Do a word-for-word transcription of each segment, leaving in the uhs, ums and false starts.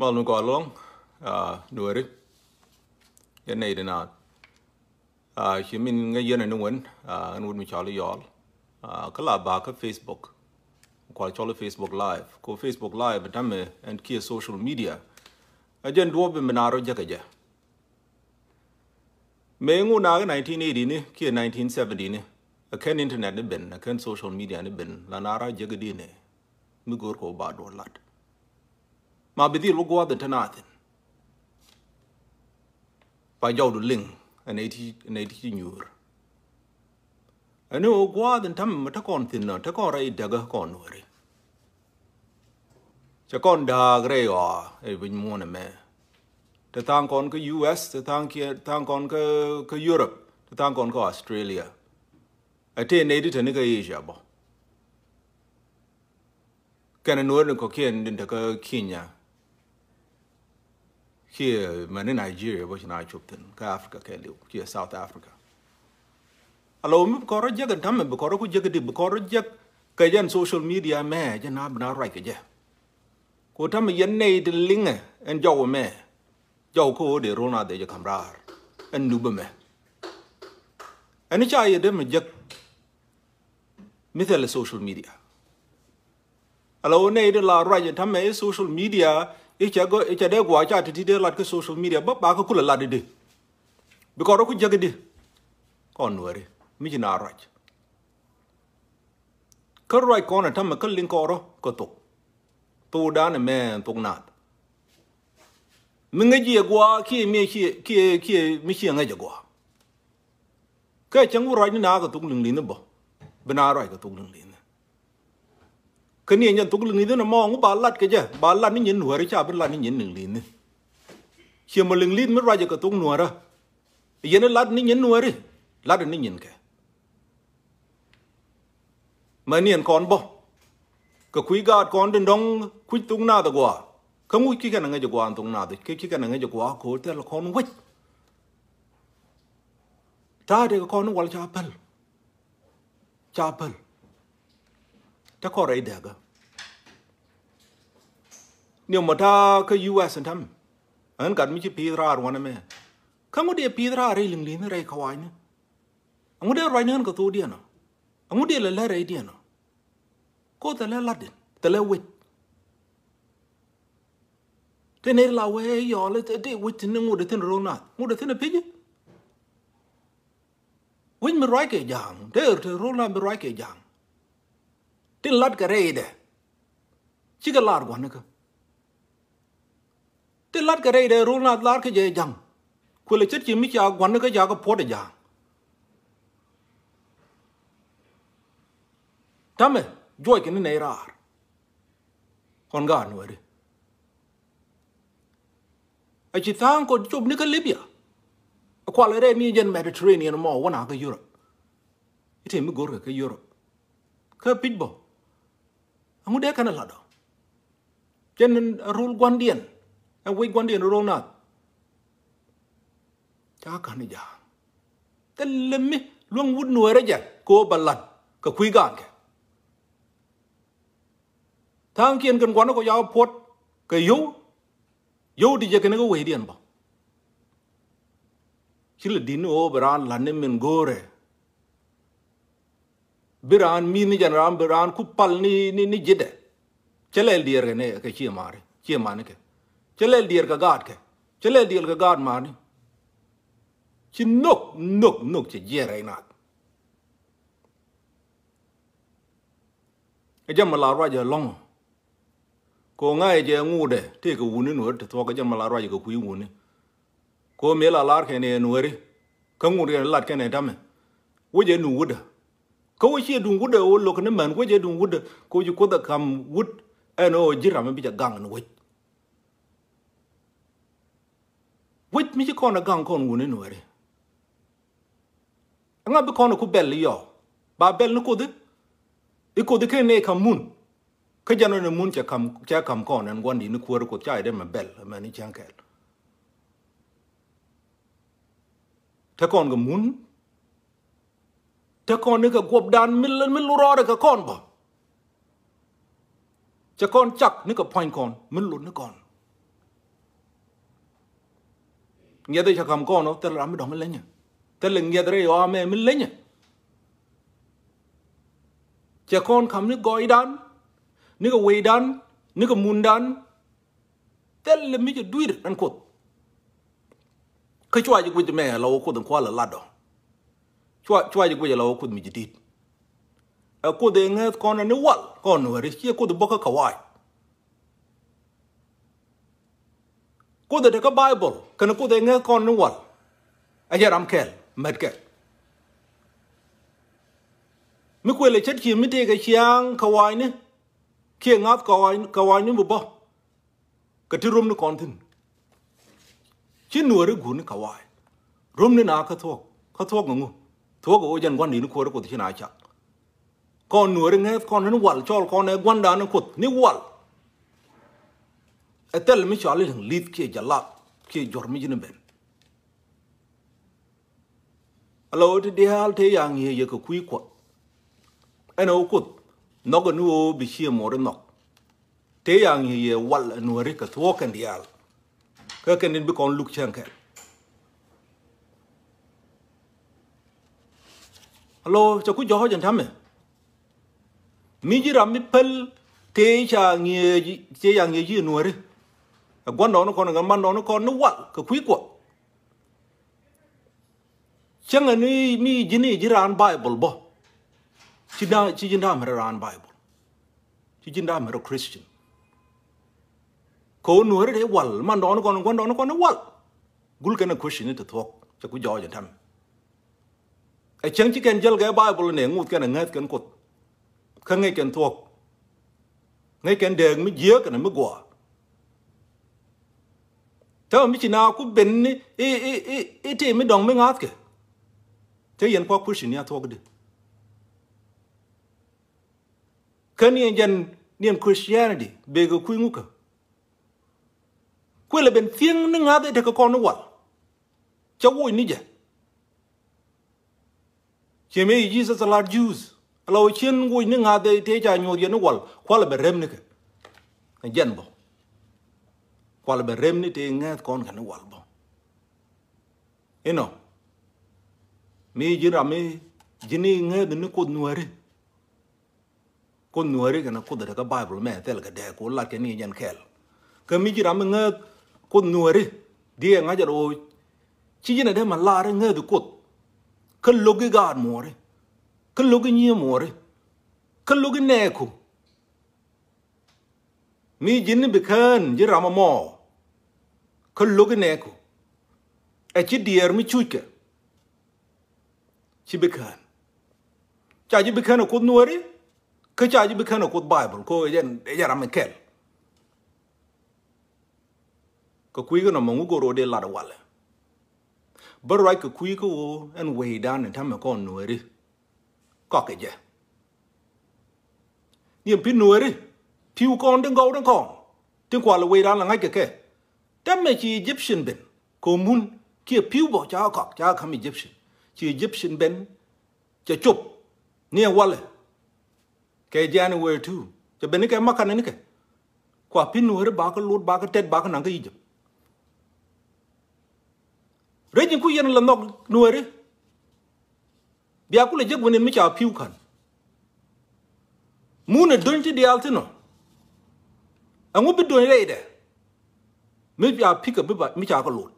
Mal mi kɔn lɔŋ, ah, Nuɛri. Yɛn nɛy di naath. Ah, ci min ŋäc yɛn ani wen, ah, ɛn wut mi cɔl i̱ Yɔɔl. Ah, kä la bak kä Facebook. Kual cɔl i̱ Facebook Live. Ko Facebook Live, tamɛ ɛn kiɛ social media. Ɛ jɛn duɔ̱ɔ̱p bi mi naar rɔ jäkä jɛ. Mëë ŋu nakä nineteen eighty ni kiɛ nineteen seventy ni, ɛ kɛn internet ni ben, ɛ kɛn social media ni ben, la naar a jek di ni. Mi go̱o̱r kɛ wä ba duɔl lat. Ma bi dhil wä gua̱a̱th in te na thin. Ba jɔwdu liŋ, ɛn ɛ ti, ɛn ɛ ti ci nyuur. Ɛn ɛ wä gua̱a̱th in ta̱mɛ mi te kɔn thin nɔ, te kɔn rɛy däkä kɔn Nuɛri. Cɛ kɔn da̱a̱k rɛy ɣɔaa ɛ wi̱c muɔ̱ɔ̱n ɛmɛ. Te tha̱a̱ŋ kɔn kä U S, te tha̱a̱ŋ kiɛ, tha̱a̱ŋ kɔn kä, kä Europe, te tha̱a̱ŋ kɔn kä Australia. Ɛ tëë nɛy di te ni kä Asia bä. Kɛn ɛ Nuɛr ni kɔ̱kiɛn din te kä Kenya. Kiɛ mɛn ni Nigeria bä ci na cop thin kä Africa kɛɛliw kiɛ South Africa. Alo mi bi kɔn rɔ jek in ta̱mɛ, bi kɔn rɔ ku jek di, bi kɔn rɔ jek kɛ jɛn social media mɛ, jɛn na bi na ruac kɛ jɛ. Ko ta̱mɛ yɛn nɛy ti liŋɛ ɛn jɔw mɛ. Jɔw kä ɣöö dee rol na dhɛ jɛ ka̱m raar. Ɛn nupä mɛ. Ɛn ca yɛ dee mɛ jek. Mi thilɛ social media. Ala wä nɛy di la ruac in ta̱mɛ i̱ social media, i̱ cɛ gɔ, i̱ cɛ dee gua̱a̱ ca ti̱ti̱ dee lat kä social media, bä ba kä kulɛ lat idi. Bi kɔn rɔ ku jek idi. Kɔn Nuɛri mi ci na ruac. Kä ruac kɔn in ta̱mɛ kä liŋ kɔn rɔ kä thok. Thok dan ɛmɛ thok naath. Mi ŋäc jiɛ gua̱a̱ kiɛ mi ciɛ, kiɛ, kiɛ mi ciɛ ŋäc jɛ gua̱a̱. Kä cäŋ bi ruac ni na kɛ thok liŋ li̱n ni bä. Bi na ruac kɛ thok liŋ li̱n ni. Kä ni ɛn jɛn thok liŋ li̱n ni mɔ ŋu ba lat kɛ jɛ, ba lat ni nyin Nuɛri, ca bi lat ni nyin liŋ li̱n ni. Ciɛ mɔ liŋ li̱n mi ruac kɛ thok Nuɛrä. Yɛn lat ni nyin Nuɛri, lat ni nyin kɛ. Mɛ niɛn kɔn bä. Kɛ kui̱ gaat kɔn din dɔ̱ŋ kui̱ thok naath gua̱a̱. Kä ŋuc ki kɛn a ŋäc gua̱a̱ thok naath, ki, ki kɛn a ŋäc gua̱a̱ ko̱ thil kɔn wec. Ta̱a̱ dee kɛ kɔn wal ca päl. Ca päl. Te kɔn rɛy dɛkä. Ni mɔ ta̱a̱ kä U S in ta̱mɛ. Ɛn gat mi ci pi̱i̱th raar wanɛ mɛ. Kä ŋu dee pi̱i̱th raar rɛy liŋ li̱n rɛy kawany ni. Ɛŋu dee ruac ni ɣän kɛ thok diɛn ɔ? Ɛŋu dee lɛ lär rɛy diɛn ɔ? Ko thilɛ lat din, thilɛ wec. Te nɛy la wee Yɔɔl, te, te wec thi̱n ŋut ɛ thi̱n ro̱l naath. Ŋut ɛ thi̱n ɛ pi̱c. Wec mi ruac kɛ ja̱a̱ŋ, te, te ro̱l naath mi ruac kɛ ja̱a̱ŋ. Tin lat kɛ rɛydɛ. Cikɛ lar gua̱nikä. Ti lat kɛ rɛydɛ ro̱l naath lar kä jɛ ja̱ŋ. Kuëlɛ ce̱t ci mi ca gua̱n kä ca kɛ puɔ̱t ɛ ja̱ŋ. Tamɛ juɔc kɛ ni nɛy raar. Kɔn gaat Nuɛri. A ci tha̱a̱ŋ kɔ cop ni kä Libya. A kual rɛy ni jɛn Mediterranean mɔ wä na kä Europe. Ite mi go̱rkɛ kä Europe. Kä pi̱c bä. Aŋu dee kɛn a lat ɔ. Jɛn a rul gua̱ndiɛn. Ɛ wec gua̱ndiɛn rol naath. Ca ka̱n i̱ ja̱a̱ŋ. Thilɛ mi luäŋ wut Nuɛɛrä jɛ kɛ ɣöö ba la̱t kɛ kui̱ gaankɛ. Tha̱a̱ŋkiɛn kɛn gua̱n kɔ ca puɔ̱t kɛ yio̱w. Yio̱w ti jɛ kɛn kä wecdiɛn bä. Ci lɛ di̱t ni ɣöö bi raan la̱t ni min go̱o̱rɛ. Bi raan mi̱th ni jɛn raan, bi raan ku pal ni, ni, ni ji̱dɛ. Cä lɛl diɛɛr kɛ ni kɛ ciɛ mari, ciɛ mani kɛ. Cä lɛl diɛɛr kɛ gaat kɛ. Cä lɛl diɛɛr kɛ gaat mani. Ci nhök, nhök, nhök cɛ jiɛɛr rɛy naath. Ɛ jɛ mi la ruac ɛ lɔ̱ŋ. Ko ŋa̱c jɛ ŋuudɛ tëëkɛ wuni Nuɛri ti thuɔ̱k ɛ jɛ mi la ruac kɛ kui̱ wuni. Ko mëë la lar kɛn ɛ Nuɛri. Kä ŋuud kɛn lat kɛn ɛ tamɛ. Wec ɛ duŋ wutdä. Kä wec ciɛ duŋ wutdä ɣöö lo̱k ni män wec ɛ duŋ wutdä. Ko ci Kuoth ɛ ka̱m wut ɛn ɣöö ji̱ ram mi bi jɛ gaŋ ni wec. Wec mi ci kɔn ɛ gaŋ kɔn wuni Nuɛri. Ɛŋa bi kɔn ɛ ku bɛl i̱ yɔ? Ba bɛl ni Kuoth i̱? I̱ Kuoth i̱ ken ni ka̱m mun. Kä jɛn ɣän ɛ mun cɛ ka̱m, cɛ ka̱m kɔn ɛn gua̱ndi̱t ni kuäär Kuoth ca i̱ dee mɛ bɛl ɛmɛn i̱ cäŋ kɛɛl. Te kɔn kɛ mun. Te kɔn ni kɛ guɔpdan mi, mi lurɔɔdɛ kɛ kɔn bä. Cɛ kɔn cak ni kɛ pua̱ny kɔn mi lut ni kɔn. Ŋiɛth ɛ cɛ ka̱m kɔn ɔ, thilɛ ram mi dɔ̱ŋ mi lenyɛ. Thilɛ ŋiɛth rɛy ɣɔaa mɛ mi lenyɛ. Cɛ kɔn ka̱m ni gɔɔydan, ni kɛ wecdan, ni kɛ mundan. Thilɛ mi cɛ dui̱r ɛn Kuoth. Kä cua ji̱ guic mɛ ala wä Kuoth in kualɛ lat ɔ. Cua, cua ji̱ guic ala wä Kuoth mi ji̱ di̱t. Ɛ Kuoth ɛ ŋäth kɔn ni wal kɔn Nuääri, ciɛ Kuoth bä kä kawac. Kuoth ɛ te kä Baibol kɛnɛ Kuoth ɛ ŋäth kɔn ni wal. Ɛ jɛ ram kɛl mɛt kɛ. Mi kuël ɛ ce̱tkɛ mi tëëkɛ ciaŋ kawacni kiɛ ŋa̱th kawac, kawacni bi bä. Kɛ ti romni kɔn thi̱n. Ci Nuääri guuni kawac. Romni na kä thuɔ̱k. Kä thuɔ̱k ŋu? Thuɔ̱k ɛ ɣöö jɛn gua̱ndini kuäärä Kuoth ci na cak. Kɔn Nuääri ŋäth kɔn ni wal, cɔl kɔn ɛ gua̱ndan ni Kuoth ni wal. Ɛ thil mi cɔal i̱ li̱th kiɛ jalap kiɛ jɔr mi ji̱n ben. Ala ɣöö ti diaal tëë ya ŋi̱eec yɛ kɛ kui̱ Kuɔth. Ɛn ɣöö Kuoth nhɔk ɛ ni ɣöö bi cië muɔɔri nhɔk. Tëë ya ŋi̱eec yɛ wal ɛ Nuääri kɛ thuɔ̱k kɛn diaal. Kä kɛn in bi kɔn luk cäŋ kɛl. Alo, cɛ ku jɔ̱ɔ̱c ɛn ta̱mɛ. Mi ji̱ ram mi päl tëë ca ŋi̱eec, tëë ca ŋi̱eec ji̱ Nuääri. Ɛ gua̱ndɔɔŋni kɔn, ɛ mandɔɔŋni kɔn ni wal kɛ kui̱ Kuɔth. Cäŋɛ ni mi ji̱n i̱ ji̱ raan Baibol bä. Ci da̱a̱, ci ji̱n da̱a̱ mɛrɛ raan Baibol. Ci ji̱n da̱a̱ mɛrɛ Christian. Kɛ ɣöö Nuääri dee wal, mandɔɔŋni kɔn, gua̱ndɔɔŋni kɔn ni wal. Gul kɛn ɛ question ni ti thuɔ̱k, cɛ ku jɔɔc ɛn ta̱mɛ. Ɛ cäŋ ci kɛn jäl kɛ Baibol nɛ ŋuth kɛn ɛ ŋäth kɛn Kuoth. Kä ŋäc kɛn thuɔ̱k. Ŋäc kɛn dääk mi jiääk kɛnɛ mi gua̱a̱. Täämɛ mi ci na ku ben ni i̱, i̱, i̱, i̱ tëë mi dɔ̱ŋ mi ŋa̱thkɛ. Te yɛn kua question ni a thuɔ̱kdi. Kä ni ɛn jɛn ni ɛn Christianity, bëë kɛ kui̱ ŋukä. Kuëlɛ ben thiäŋ ni ŋa̱th ɛ tekɛ kɔn ni wal. Cɛ woc ni jɛ. Ciɛ mëë Jesus a lat Jews. Ala wä cien woc ni ŋa̱th ɛ tëë ca nyuɔth yɛn ni wal. Kualɛ bɛ rem ni kɛ. Ɛ jɛn bä. Kualɛ bɛ rem ni tëë ŋäth kɔn kɛ ni wal bä. Inɔ. Mi ji̱n ram mi ji̱n i̱ ŋäth ni Kuoth Nuääri. Kuoth Nuääri kɛnɛ Kuoth ɛ te kä Baibol mɛ thil kɛ dee ku lat kɛ ni jɛn kɛl. Kä mi ji̱ ram mi ŋääth Kuoth Nuääri diɛ ŋa̱c ɛ ro̱o̱c. Ci ji̱n ɛ dee ma lar ɛ ŋääth Kuoth. Kä lo̱k i̱ gaat muɔɔri. Kä lo̱k i̱ nyiee muɔɔri. Kä lo̱k i̱ nɛɛku. Mi ji̱n ni bi kään ji̱ ram ɛmɔ. Kä lo̱k i̱ nɛɛku. Ɛ ci diɛɛr mi cuckɛ. Ci bi kään. Ca ji̱ bi kään ɛ Kuoth Nuääri. Kä ca ji̱ bi kään ɛ Kuoth Baibol. Ko ɛ jɛn, ɛ jɛn ram mi kɛl. Kɛ kui̱ kä nɔmɔ ŋu go̱r ɣöö dee lat ɛ walɛ. Bä ruac kɛ kui̱ kä ɣöö ɛn wecdan in ta̱mɛ kɔn Nuääri. Kɔk kɛ jɛ. Ni ɛn pi̱ Nuääri. Pi̱w kɔn ti gɔw ti kɔn. Ti kual wecdan la ŋa̱c kɛ kɛ. Täämɛ ci Egyptian ben. Kɛ mun kiɛ pi̱w bä ca kɔk ca ka̱m Egyptian. Ci Egyptian ben. Cɛ cop. Ni ɛ walɛ. Kɛ January two. Cɛ ben ni kɛ makanɛ ni kɛ. Kua pi̱ Nuääri ba kä lot ba kä tɛt ba kä naŋ kä Egypt. Rɛc in ku yɛn la nhɔk Nuääri. Bia kulɛ jek wini mi ca pi̱w ka̱n. Mun ɛ do̱ny ti diaal thin ɔ. Ɛŋu bi do̱ny rɛydɛ. Mi bia pi̱ kɛ bi ba, mi ca kä lot.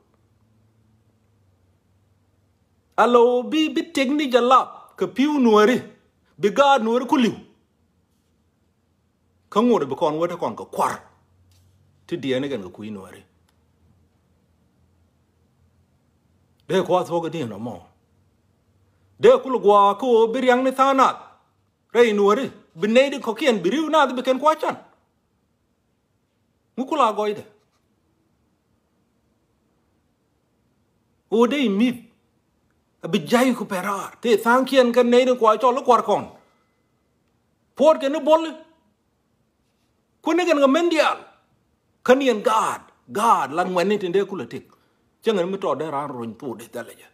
Alo bi, bi tek ni jalap kɛ pi̱w Nuääri. Bi gaat Nuääri ku li̱w. Kä ŋot bi kɔn wä te kɔn kɛ kuar. Ti diɛɛni kɛn kɛ kui̱ Nuääri. Dee kua thuɔ̱k i̱ diɛn ɔmɔ. Dee kul gua̱a̱ kä ɣöö bi riaŋni tha̱a̱ŋ nath. Rɛy Nuääri. Bi nɛy di kɔ̱kiɛn bi ri̱w nath bi kɛn kua can. Ŋu kula gɔɔydɛ. Ɣöö dee i̱ mi̱th. A bi jay ku pɛn raar. Tëë tha̱a̱ŋkiɛn kɛn nɛy ni kua cɔl i̱ kuar kɔn. Puɔ̱ɔ̱tkɛ ni bo̱li. Kuäni kɛn kɛ mɛn diaal. Kä ni ɛn gaat. Gaat la ŋuɛ̈tni tin dee kulɛ tëk. Cäŋ ɛn mi tɔɔt dee raan rony thok dee thɛlɛ jɛ.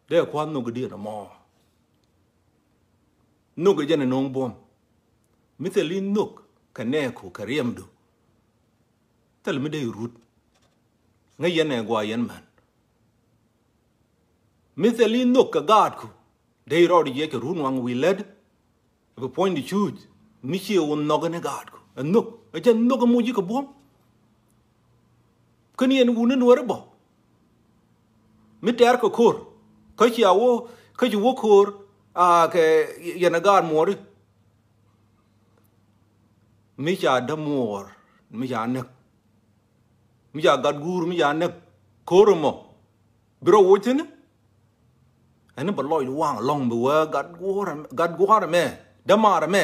Dee kua̱th nhök i̱diɛn ɛmɔ. Nhök ɛ jɛn ɛ no̱o̱ŋ buɔ̱m. Mi thil i̱ nhök kɛ nɛɛku kɛ riɛmdu. Thil mi dee i̱ rut. Ŋäc yɛn ɛ gua̱a̱ yɛn män. Mi thil i̱ nhök kɛ gaatku. Dee rɔɔd jiɛc kɛ run waŋ wi̱i̱ lät. Bi puɔ̱ny di cuuc. Mi ciɛ wun nhɔk ni gaatku. Ɛ nhök. Ɛ jɛn nhök ɛ muc ji̱ kɛ buɔ̱m. Kä ni ɛn wun ni nuɔri bä. Mi tɛɛr kɛ ko̱r. Kä ci a wä, kä ci wä ko̱r. A kɛ yɛn ɛ gaat muɔri. Mi ca dämuɔɔr. Mi ca näk. Mi ca gat guur, mi ca näk. Ko̱r ɛmɔ. Bi rɔ woc thi̱n. Ɛn bɛ lɔc waŋ ɛlɔ̱ŋ bi wee gat guɔ̱ɔ̱r ɛmɛ, gat guɔ̱ɔ̱r ɛmɛ, dämaar ɛmɛ.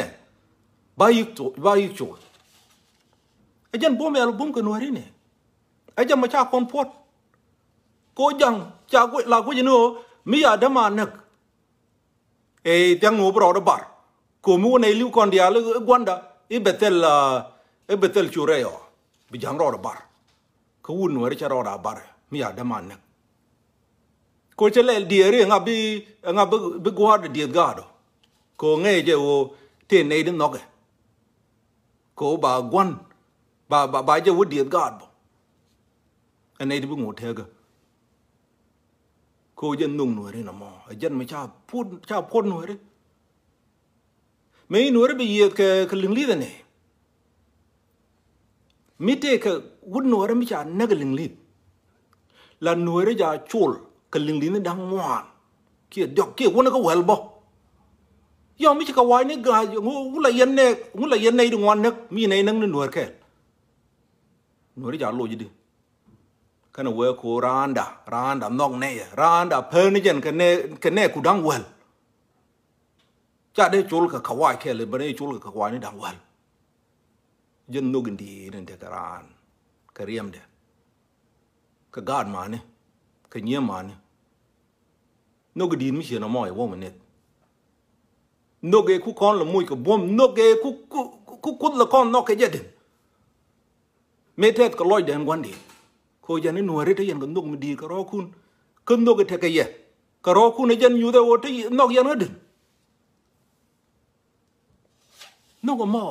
Ba yik co-, ba yik col. Ɛ jɛn buɔ̱m ɛl buɔ̱m kɛ nuääri ni. Ɛ jɛn mɛ ca kɔn puɔ̱t. Ko jaŋ ca guic, la guic ni ɣöö mi ya dämaar näk. Ɛ thia̱ŋ ni ɣöö bi rɔɔdɛ bar. Ko̱mi wä nɛy li̱w kɔn diaal i̱ gua̱nda i̱ bɛ thil, ah, i̱ bɛ thil cu rɛy ɔ. Bi ja̱ŋ rɔɔdɛ bar. Kä wut nuɛɛri cɛ rɔɔdɛ a bar mi ya dämaar näk. Ko cɛ lɛl diɛɛri ɛŋa bi, ɛŋa bi, bi gua̱a̱r di dieth gaatɔ. Ko ŋɛɛ jɛ ɣöö tëë nɛy di nhɔkɛ. Ko ba gua̱n ba, ba, ba jɛ wä dieth gaat bä. Ɛ nɛy di bi ŋot tekä. Ko jɛ nhök nuɛɛri nɔmɔ ɛ jɛn mi ca puɔt, ca puɔt nuɛɛri. Mëë i̱ nuɔ̱ɔ̱ri bi yiëëth kɛ, kɛ liŋ li̱th ɛnɛ. Mi tëëkɛ wut nuɔ̱ɔ̱ri mi ca näk liŋ li̱th. La nuɔ̱ɔ̱ri ca col kɛ liŋ li̱th ni da̱ŋ ŋuan. Kiɛ diɔ̱k kiɛ wun kä wɛl bä. Yɔ mi ci kɛ wa̱a̱c ni ga̱a̱c ŋu, ŋu la yɛn nɛ, ŋu la yɛn nɛy di ŋuan näk mi nɛy näk ni nuɔ̱ɔ̱r kɛɛl. Nuɔ̱ɔ̱ri ca loc di. Kɛnɛ wee ko raanda, raanda nhɔk nɛyɛ, raanda pɛn ni jɛn kɛ nɛ, kɛ nɛ ku da̱ŋ wɛl. Ca dee col kɛ kawac kɛɛl, bä dee col kɛ kawac ni da̱ŋ wäl. Jɛn nhök in di̱i̱t in tekɛ raan kɛ riɛmdɛ. Kɛ gaat mani, kɛ nyiee mani. Nhök in di̱i̱t mi ciën ɛmɔ ɛ wä mi nith. Nhök ëë ku kɔn lɛ moc kɛ buɔ̱m, nhök ëë ku, ku, ku, ku kuoth lɛ kɔn nhɔk kɛ jɛ di̱n. Mëë tɛth kɛ lɔcdɛ ɛn gua̱ndiɛn. Ko jɛn i̱ nuääri te yɛn kɛ nhök mi di̱i̱t kɛ rɔ̱ɔ̱kun. Kä nhök i̱ tekɛ yɛ. Kɛ rɔ̱ɔ̱kun ɛ jɛn nyuuth ɛ ɣöö te nhɔk yɛn ɣä di̱n. Nhök ɛmɔ.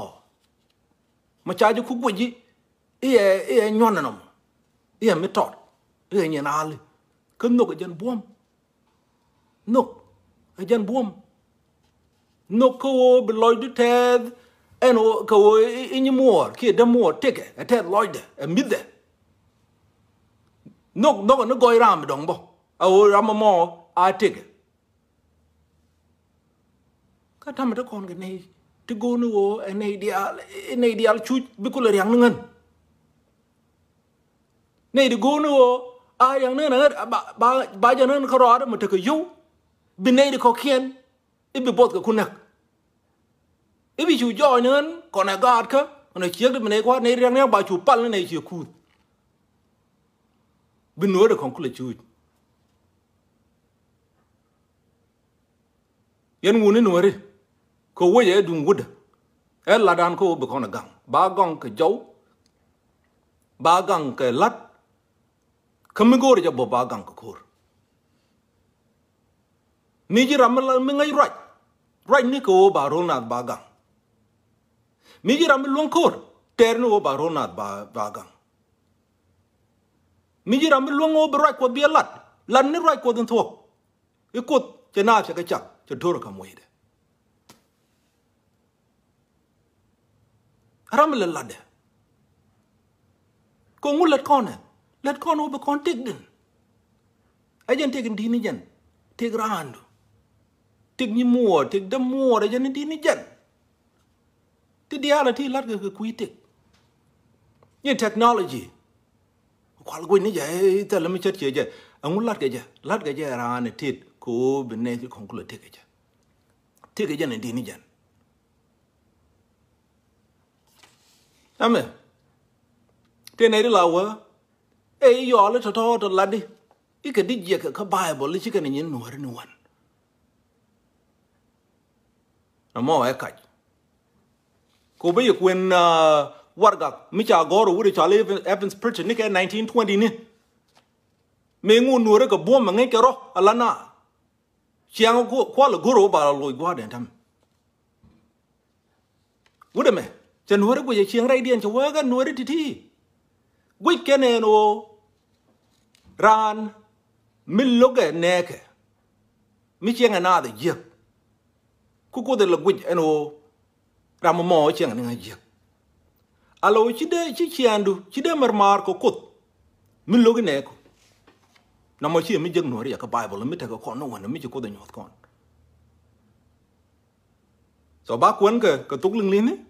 Mɛ ca ji̱ ku guic ji̱. I̱ ɛ, i̱ ɛ nyuɔ̱n ɛnɔmɔ. I̱ ɛ mi tɔt. I̱ ɛ nyin aali. Kä nhök ɛ jɛn buɔ̱m. Nhök ɛ jɛn buɔ̱m. Nhök kä ɣöö bi lɔcdu tɛɛth ɛn ɣöö kɛ ɣöö i̱, i̱ nyi muɔɔr kiɛ dämuɔɔr tëkɛ ɛ tɛth lɔcdɛ ɛ mi̱thdɛ. Nhök, nhök ɛ ni gɔɔy ram mi dɔ̱ŋ bä. A ɣöö ram ɛmɔ a tëkɛ. Kä tamɛ ti kɔn kɛ nɛy ti go̱o̱r ni ɣöö ɛ nɛy diaal, ɛ nɛy diaal cuc bi kulɛ ria̱ŋ ni ŋän. Nɛy ti go̱o̱r ni ɣöö a ria̱ŋ ni ŋän ba, ba, ba jɛ ni ŋän kä rɔaadä mi tekɛ yio̱w. Bi nɛy ti kɔ̱kiɛn i̱ bi buɔth kɛ kun näk. I̱ bi cu jɔɔc ni ɣän kɔn ɛ gaatkä kɔn ɛ ciekdä bi nɛy kua̱r nɛy ria̱ŋ ni ɣän ba cu pal ni nɛy ciɛ kuuth. Bi nuääri kɔn kulɛ cuuc. Yɛn wuni nuääri kɛ wec ɛ duŋ wutdä. Ɛ latdan kä wä bi kɔn ɛ gaŋ ba gaŋ kɛ jɔw. Ba gaŋ kɛ la̱t. Kä mi go̱o̱rä jɛ bä ba gaŋ kɛ ko̱r. Mi ji̱ ram mi la, mi ŋäc ruac. Ruac ni kɛ ɣöö ba ro̱l naath ba gaŋ. Mi ji̱ ram mi luäŋ ko̱r. Tɛɛr ni ɣöö ba ro̱l naath ba, ba gaŋ. Mi ji̱ ram mi luäŋ ɣöö bi ruac kuɔth bi ɛ lat. Lat ni ruac kuɔth in thuɔ̱k. I̱ kuoth cɛ naath cɛ kɛ cak cɛ do̱r kä muecdɛ. Ram mi lɛ latdɛ. Kɛ ŋu lät kɔnɛ? Lät kɔnɛ wä bi kɔn tëk din. Ɛ jɛn tëk in di̱t ni jɛn. Tëk raandu. Tëk nyi muɔɔr, tëk dämuɔɔr, ɛ jɛn in di̱t ni jɛn. Ti diaal a ti la̱t kɛ kɛ kui̱ tëk. Ni technology. Kual guic ni jɛ, ɛ, thilɛ mi cät ciɛ jɛ. Ɛŋu la̱t kɛ jɛ? La̱t kɛ jɛ raan ɛ tet kɛ ɣöö bi nɛy ti kɔn kulɛ tëk kɛ jɛ. Tëk kɛ jɛn in di̱t ni jɛn. Ɛmɛ tëë nɛy ti la wä ɛ i̱ yɔɔl i̱ tɔ̱tɔ̱ tɔ latdi i̱ kɛ di jiɛk kɛ kä Baibol i̱ ci kɛn i̱ nyin nuääri ni wän. Ɛmɔ ɛ kac. Kɛ wä yɛ kuën, ah, warɛgak mi ca gɔ̱r ɛ wut ɛ cɔal i̱ Evans, Evans Pritchard ni kɛ nineteen twenty ni. Mëë ŋun nuääri kɛ buɔ̱m ɛ ŋäc kɛ rɔ ala na. Ciaŋ kual ɛ go̱r ɛ wä ba la loc gua̱a̱r dɛn täämɛ. Wut ɛmɛ cɛ nuääri guic ɛ cieŋ rɛydiɛn cɛ wee kɛ nuääri ti̱ti̱. Guic kɛn ɛn ɣöö Raan mi lo̱kɛ nɛɛkɛ, mi ciɛŋɛ naath ɛ jiäk. Ku Kuoth ɛ lɛ guic ɛn ɣöö ram ɛmɔ ciɛŋɛ ni ŋa̱ jiäk. Ala ɣöö ci dee, ci ciaaŋdu, ci dee mɛr maar kɛ Kuoth mi lo̱k inɛ kɔ. Nɔmɔ ciɛ mi jek Nuɔ̱ɔ̱ri ɛ kä Baibol mi tekɛ kɔn ni wänä mi ci Kuoth ɛ nyuɔ̱th kɔn. So ba kuɛn kɛ, kɛ thok liŋ li̱ni.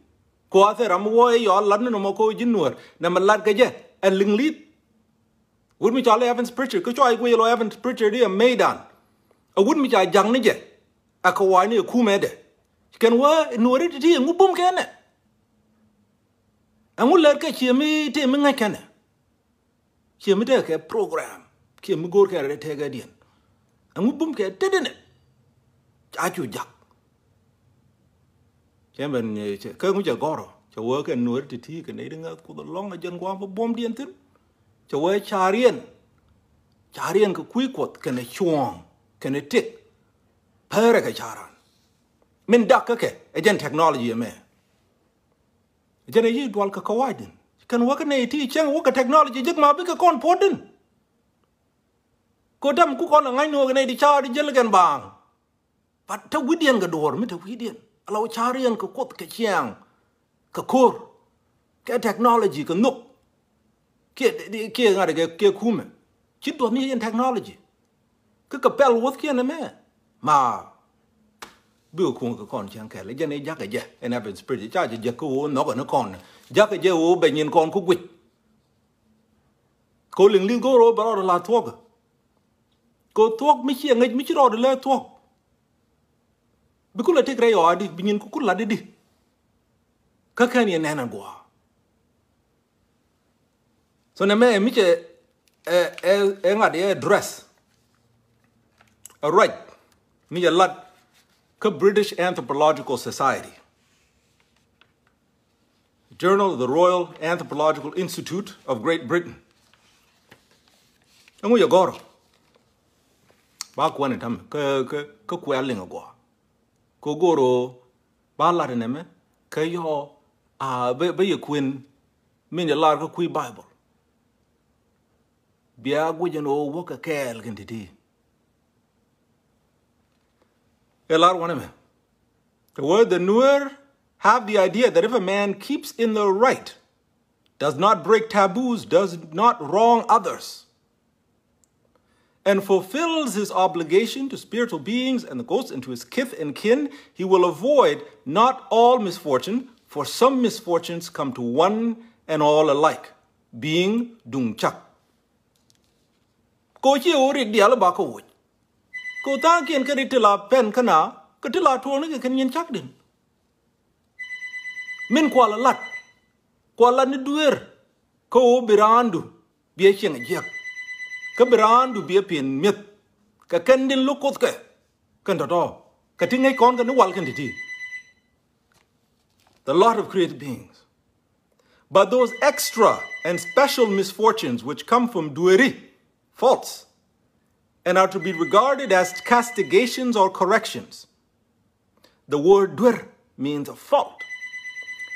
Kɔ a thil ram mi wä i̱ yɔal lat ni nɔmɔ kɔ ji̱ Nuɔ̱ɔ̱r nɛmɛ lat kɛ jɛ ɛ liŋ li̱th. Wut mi ca lɛ Evans Pritchard, kä cua i̱ guic lɔ Evans Pritchard i̱ ɛ meydan. Ɛ wut mi ca ja̱ŋ ni jɛ. Ɛ kɛ wa̱a̱ ni ɛ kumɛ dɛ. Kɛn wä Nuɔ̱ɔ̱ri ti ti ɛŋu bum kɛnɛ. Ɛŋu lɛr kɛ ciɛ mi ti mi ŋäc kɛnɛ. Ciɛ mi tekɛ program. Ciɛ mi go̱o̱r kɛ rɛ tekɛ diɛn. Ɛŋu bum kɛ tetdinɛ. Ca cu jak. Cɛ ben, eh, cɛ, kä ŋu cɛ gɔrɔ. Cɛ wee kɛ Nuɔ̱ɔ̱ri ti ti kɛ nɛy ti ŋäth Kuoth ɛlɔ̱ŋ ɛ jɛn gua̱a̱m bä buɔ̱mdiɛn thi̱n. Cɛ wee ca̱riɛn. Ca̱riɛn kɛ kui̱ Kuɔth kɛnɛ cuɔ̱ɔ̱ŋ kɛnɛ tëk. Pɛrɛ kɛ ca̱ran. Min dak kä kɛ ɛ jɛn technology ɛmɛ. Jɛn a yi dual kɛ kɛ wa̱cdin. Kɛn wä kɛ nɛy ti cäŋ wä kɛ technology jek ma bikɛ kɔn puɔ̱tdin. Kɛ däm ku kɔn a ŋa̱cni wä kɛ nɛy ti ca̱a̱r di jäl kɛn baaŋ. But te wi̱diɛn kɛ duɔ̱ɔ̱r mi te wi̱diɛn. Ala wä ca̱a̱r yɛn kɛ Kuoth kɛ ciaŋ. Kɛ ko̱r. Kɛ technology kɛ nhök. Kiɛ, kiɛ ŋa̱t kɛ, kɛ kumɛ. Ci duɔth ni yɛn technology. Kä kɛ pɛl wuɔ̱thkiɛn ɛmɛ. Ma. Bikɛ kuŋ kɛ kɔn cäŋ kɛl. Jɛn i̱ jakä jɛ. Ɛn Evans Pritchard. Ca jɛ jɛ kä ɣöö nhɔkɛ ni kɔn. Jakä jɛ ɣöö bɛ nyin kɔn ku guic. Kɛ ɣöö liŋ li̱th go̱o̱r ɣöö bɛ rɔɔdɛ la thuɔ̱kä. Kɛ ɣöö thuɔ̱k mi ciɛ ŋäc mi ci rɔɔdɛ lɛ thuɔ̱k. Bi kulɛ tëk rɛy ɣɔaadi. Bi nyin ku kul lat di di. Kä kɛn yɛ nɛn ɛ gua̱a̱. So nɛ mɛ mi cɛ ɛ, ɛ, ɛ ŋa̱t ɛ address. Ɛ ruac mi cɛ lat kä British Anthropological Society. Journal of the Royal Anthropological Institute of Great Britain. Ɛŋu yɛ gɔ̱rɔ. Ba kuɛn i̱ ta̱mɛ kä, kä, kä kuɛ liŋ ɛ gua̱a̱. Kɛ go̱o̱r ɣöö ba lat inɛmɛ kä yɔɔ a bä, bä yɛ kuën min jɛ lar kä kui̱ Baibol. Bia guic ɛn ɣöö wäkɛ kɛɛl kɛn ti̱ti̱. Ɛ lar wanɛ mɛ. The word the Nuer have the idea that if a man keeps in the right, does not break taboos, does not wrong others, and fulfills his obligation to spiritual beings and the ghosts and to his kith and kin, he will avoid not all misfortune, for some misfortunes come to one and all alike, being duŋ cak. Ko cie wä rik diaal ba ko wuc. Ko tha̱a̱ŋkiɛn kä rik ti la pɛn kä na, kä ti la tuɔɔk ni kɛ kɛn nyin cak din. Min kual a lat. Kual a lat ni dueer. Kä ɣöö bi raandu biɛ cieŋ a jiäk. Kä bi raandu biɛ piɛn mi̱eth. Kɛ kɛn din lo̱k Kuoth kɛ. Kɛn tɔ̱tɔ̱. Kɛ ti ŋäc kɔn kɛ ni wal kɛn ti̱ti̱. The lot of created beings. But those extra and special misfortunes which come from dueeri, faults, and are to be regarded as castigations or corrections. The word duer means a fault.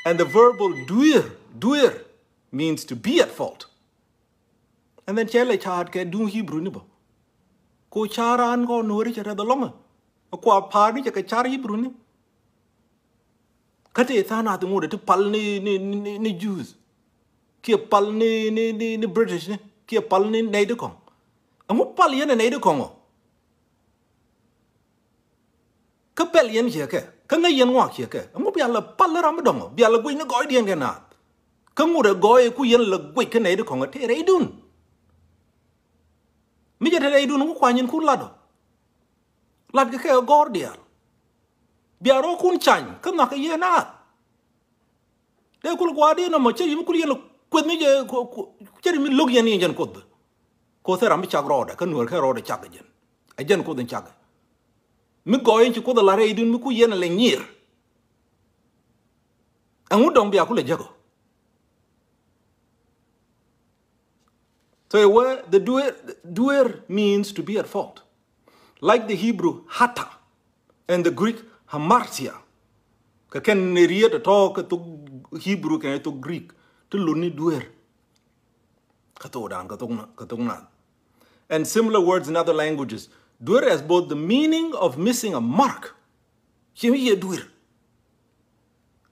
And the verbal duer, duer means to be at fault. And then cɛ lɛ ca̱a̱t kɛ duŋ Hebrew ni bä. Ko ca̱a̱r an kɔ Nuɔri cɛ rɛth alɔŋä. A kua pa̱a̱r ni cɛ kɛ ca̱a̱r Hebrew ni. Kä tëë tha̱a̱ŋ nath ŋot ti pal ni, ni, ni, ni Jews. Kiɛ pal ni, ni, ni, ni British ni. Kiɛ pal ni nɛy ti kɔ̱ŋ. Ɛŋu pal yɛn ɛ nɛy ti kɔ̱ŋ ɔ? Kä pɛl yɛn ciɛ kɛ. Kä ŋäc yɛn ŋuak ciɛ kɛ. Ɛŋu bia lɛ pal ni ram mi dɔ̱ŋ ɔ? Bia lɛ guic ni gɔɔydiɛn kɛ naath. Kä ŋot ɛ gɔɔy ku yɛn lɛ guic kä nɛy ti kɔ̱ŋ ɔ tëë rɛydun. Mi jɛ te rɛydun ŋu kuany yɛn ku lat ɔ. Lat kɛ kɛ gɔ̱r diaal. Bia rɔɔkun cany kä nhɔakɛ yɛn naath. Dee kul gua̱a̱r di nɔmɔ cä yim kul yɛn kueth mi jɛ ku, ku, cä ri mi lo̱k yɛn yɛn jɛn Kuoth. Kuoth ɛ ram mi cak rɔɔdɛ kä Nuɔr kɛ rɔɔdɛ cak ɛ jɛn. Ɛ jɛn Kuoth in cak ɛ. Mi gɔɔy in ci Kuoth ɛ la rɛydun mi ku yɛn ɛ lɛ nyiir. Ɛŋu dɔ̱ŋ bia kul ɛ jek ɔ? So a word, the duer, duer means to be at fault. Like the Hebrew hata and the Greek hamartia. Kɛ kɛn ni riet a tɔ̱ kɛ thok Hebrew kɛ thok Greek. Ti luni duer. Kɛ thok dan, kɛ thok na, kɛ thok na. and similar words in other languages. Duer has both the meaning of missing a mark, ci mi yɛ duer,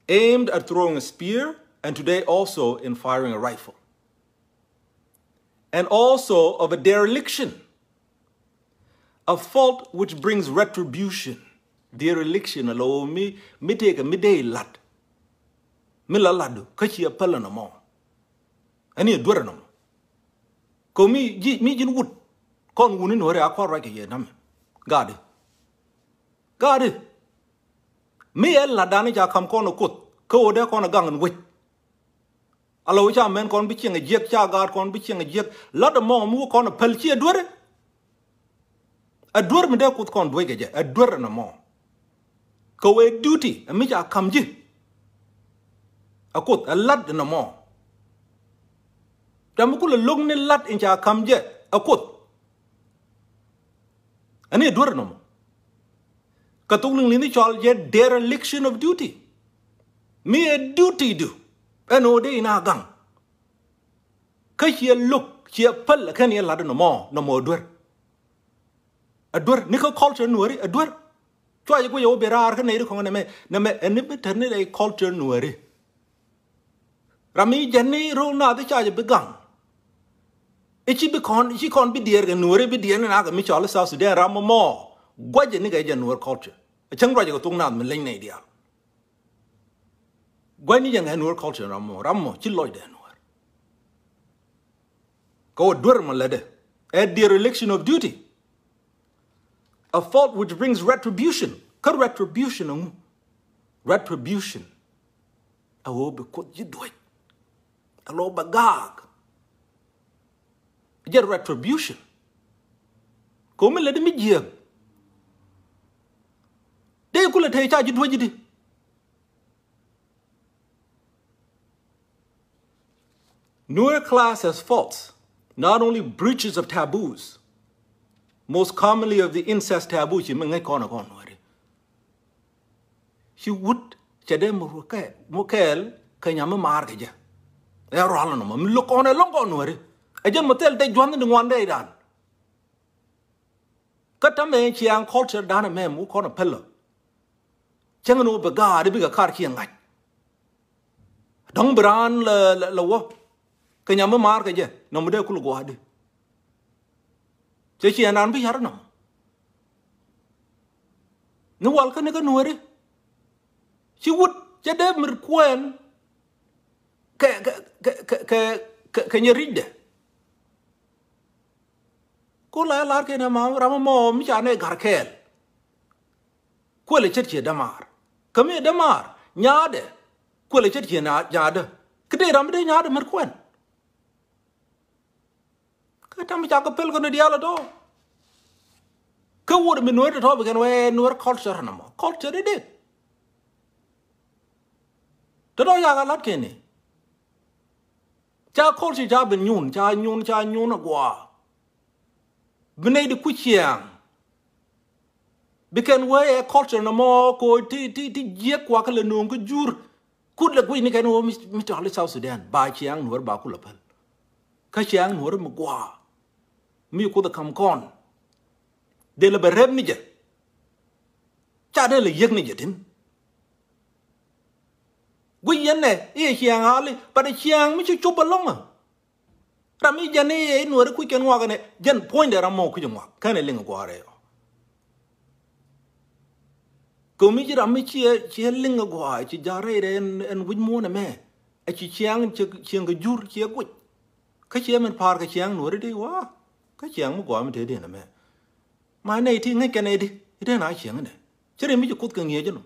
aimed at throwing a spear, and today also in firing a rifle. And also of a dereliction, a fault which brings retribution. Dereliction a lo mi, mi tëëkɛ mi dee lat. Mi la lat du kä ciɛ päl nɔmɔ. Ɛn i̱ duer nɔmɔ. Kɛ mi ji̱, mi ji̱n wut. Kɔn wuni Nuääri a kɔn ruac kɛ yɛ namɛ. Gaatdi. Gaatdi. Mi ɛ lat dan i̱ ca ka̱m kɔn ɛ Kuoth. Kä ɣöö dee kɔn ɛ gaŋ in wec. A la wä ca mɛn kɔn bi cieŋ a jiäk, ca gaat kɔn bi cieŋ a jiäk. Lat ɛmɔ mi wä kɔn a päl ci a duer. A duer mi dee Kuoth kɔn duec kɛ jɛ, a duer ɛn ɛmɔ. Kɛ wee duty ɛ mi ca ka̱m ji̱. A Kuoth a lat ɛn ɛmɔ. Ca mi kulɛ lo̱k ni lat in ca ka̱m jɛ a Kuoth. Ɛn i̱ duer ɛn ɛmɔ. Kä thok liŋ li̱n i̱ cɔal jɛ dereliction of duty. Mi ɛ duty du ɛn ɣöö dee in a gaŋ. Kä ciɛ lo̱k ciɛ päl kɛn yɛ lat nɔmɔ, nɔmɔ duer. A duer ni kä culture Nuääri a duer. Cua jɛ guic a wä ben raar kä nɛy ri kɔŋ nɛmɛ, nɛmɛ ɛn ni bi tɛr ni rɛy culture Nuääri. Ram mi jɛn ni ro̱o̱ naath i̱ ca jɛ bi gaŋ. I̱ ci bi kɔn, i̱ ci kɔn bi diɛɛr kɛ Nuääri bi diɛɛr ni nakä mi cɔal i̱ South Sudan ram mɔ mɔ. Gua̱c jɛ ni kɛ jɛ Nuäär culture. A cäŋ ruac jɛ kɛ thok naath mi leny nɛy diaal. Gua̱c ni jɛ ŋɛ Nuäär culture ram mɔ, ram mɔ ci lɔcdɛ Nuäär. Kɛ wä duer mɔ lätdɛ. Ɛ dereliction of duty. A fault which brings retribution. Kä retribution ɛŋu? Retribution. A wä bi Kuoth ji̱ duec. A lɔ bɛ gaak. Jɛ retribution. Kɛ wä mi lätdɛ mi jiääk. Dee kulɛ te ca ji̱ duec ji̱ di. Nuer class as faults, not only breaches of taboos, most commonly of the incest taboo, ci mi ŋäc kɔn kɔn Nuäri. Ci wut cɛ dee muk kɛɛl, muk kɛɛl kɛ nyam mi maar kɛ jɛ. Ɛ rual nɔmɔ mi lo̱k kɔn ɛ lɔŋ kɔn Nuäri. Ɛ jɛn mɔ thil dee jua̱n ni ŋuan dee dan. Kä täämɛ ciaŋ culture dan ɛmɛ muk kɔn ɛ pälä. Cäŋ ni wä bɛ gaat bikɛ kar ciɛ ŋa̱c. Dɔ̱ŋ bi raan lɛ, lɛ, lɛ wä kɛ nyam mi maar kɛ jɛ nɔmɔ dee kul gua̱a̱di. Cɛ ciɛ naan bi ya̱r nɔmɔ. Ni wal kä ni kä Nuäri. Ci wut cɛ dee mir kuɛɛn kɛ, kɛ, kɛ nyɛ ricdɛ. Ku la lar kɛ nɛ ma ram mɔ mi ca nɛ gar kɛɛl. Kuël ɛ ce̱t ciɛ dämaar. Kä mi ɛ dämaar nyaadɛ. Kuël ɛ ce̱t ciɛ nyaadä. Kä dee ram mi dee nyaadɛ mär kuɛn. Kä tam mi ca kɛ pɛl kɔn diaal ɛ tɔ. Kä wut mi Nuäär tɔ̱tɔ̱ bi kɛn wee Nuäär culture nɔmɔ. Culture i̱ dee. Tɔ̱tɔ̱ ca kɛ la̱t kɛn i̱. Ca culture ca ben nyun, ca nyun, ca nyun a gua̱a̱. Bi nɛy di kui̱ ciaŋ. Bi kɛn wee ɛ culture nɔmɔ ko ti, ti, ti jiɛk kuakä lɛ no̱o̱ŋ kä jur. Kut lɛ guic ni kɛn wee mi, mi tɔ̱ li South Sudan. Ba ciaŋ Nuäär ba kulɛ päl. Kä ciaŋ Nuäär mi gua̱a̱. Mi Kuoth ɛ ka̱m kɔn. Dee lɛ bɛ rep ni jɛ. Ca dee lɛ yiek ni jɛ tin. Guic yɛn nɛ i̱ ciaŋ ali, but ɛ ciaŋ mi ci cop ɛlɔ̱ŋä. Ram mi jɛn i̱ Nuäri kuc kɛn ŋuak ɛnɛ, jɛn puɔ̱nydɛ ram mɔ kuc ŋuak, kɛn ɛ liŋ gua̱a̱r ɛ ɔ. Kɛ mi ci ram mi ciɛ, ciɛ liŋ gua̱a̱, ci ja̱r rɛy rɛ ɛn, ɛn wi̱c muɔ̱ɔ̱n ɛmɛ. Ɛ ci ciaŋ, ci, ciaŋ kɛ jur, ciɛ guic. Kä ciɛ min pa̱a̱r kɛ ciaŋ Nuäri di wa. Kä ciaŋ mi gua̱a̱ mi te di ɛn ɛmɛ. Ma nɛy ti ŋäc kɛn ɛ di, itɛn a ciɛŋ inɛ. Ci ri mi ci Kuoth kɛ ŋi̱eec inɔ.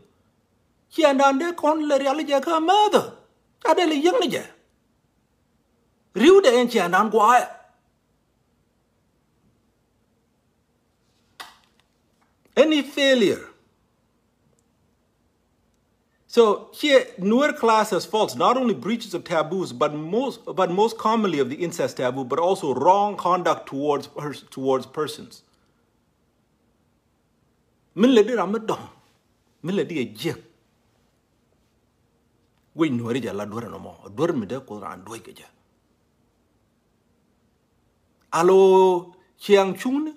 Ciɛŋdan dee kɔn lɛ rial jɛ kä mäthä. Ca dee lɛ yiäk ni jɛ. Ri̱wdɛ ɛn ciɛŋdan gua̱a̱ ɛ. Any failure. So, here, Nuer class as faults, not only breaches of taboos, but most, but most commonly of the incest taboo, but also wrong conduct towards pers-, towards persons. Min lɛ di ram mi dɔ̱ŋ, min lɛ di a jiäk. Guic Nuäri jɛ la duer nɔmɔ, duer mi dee Kuoth raan duec kɛ jɛ. Alo, Ciɛŋ cuŋni.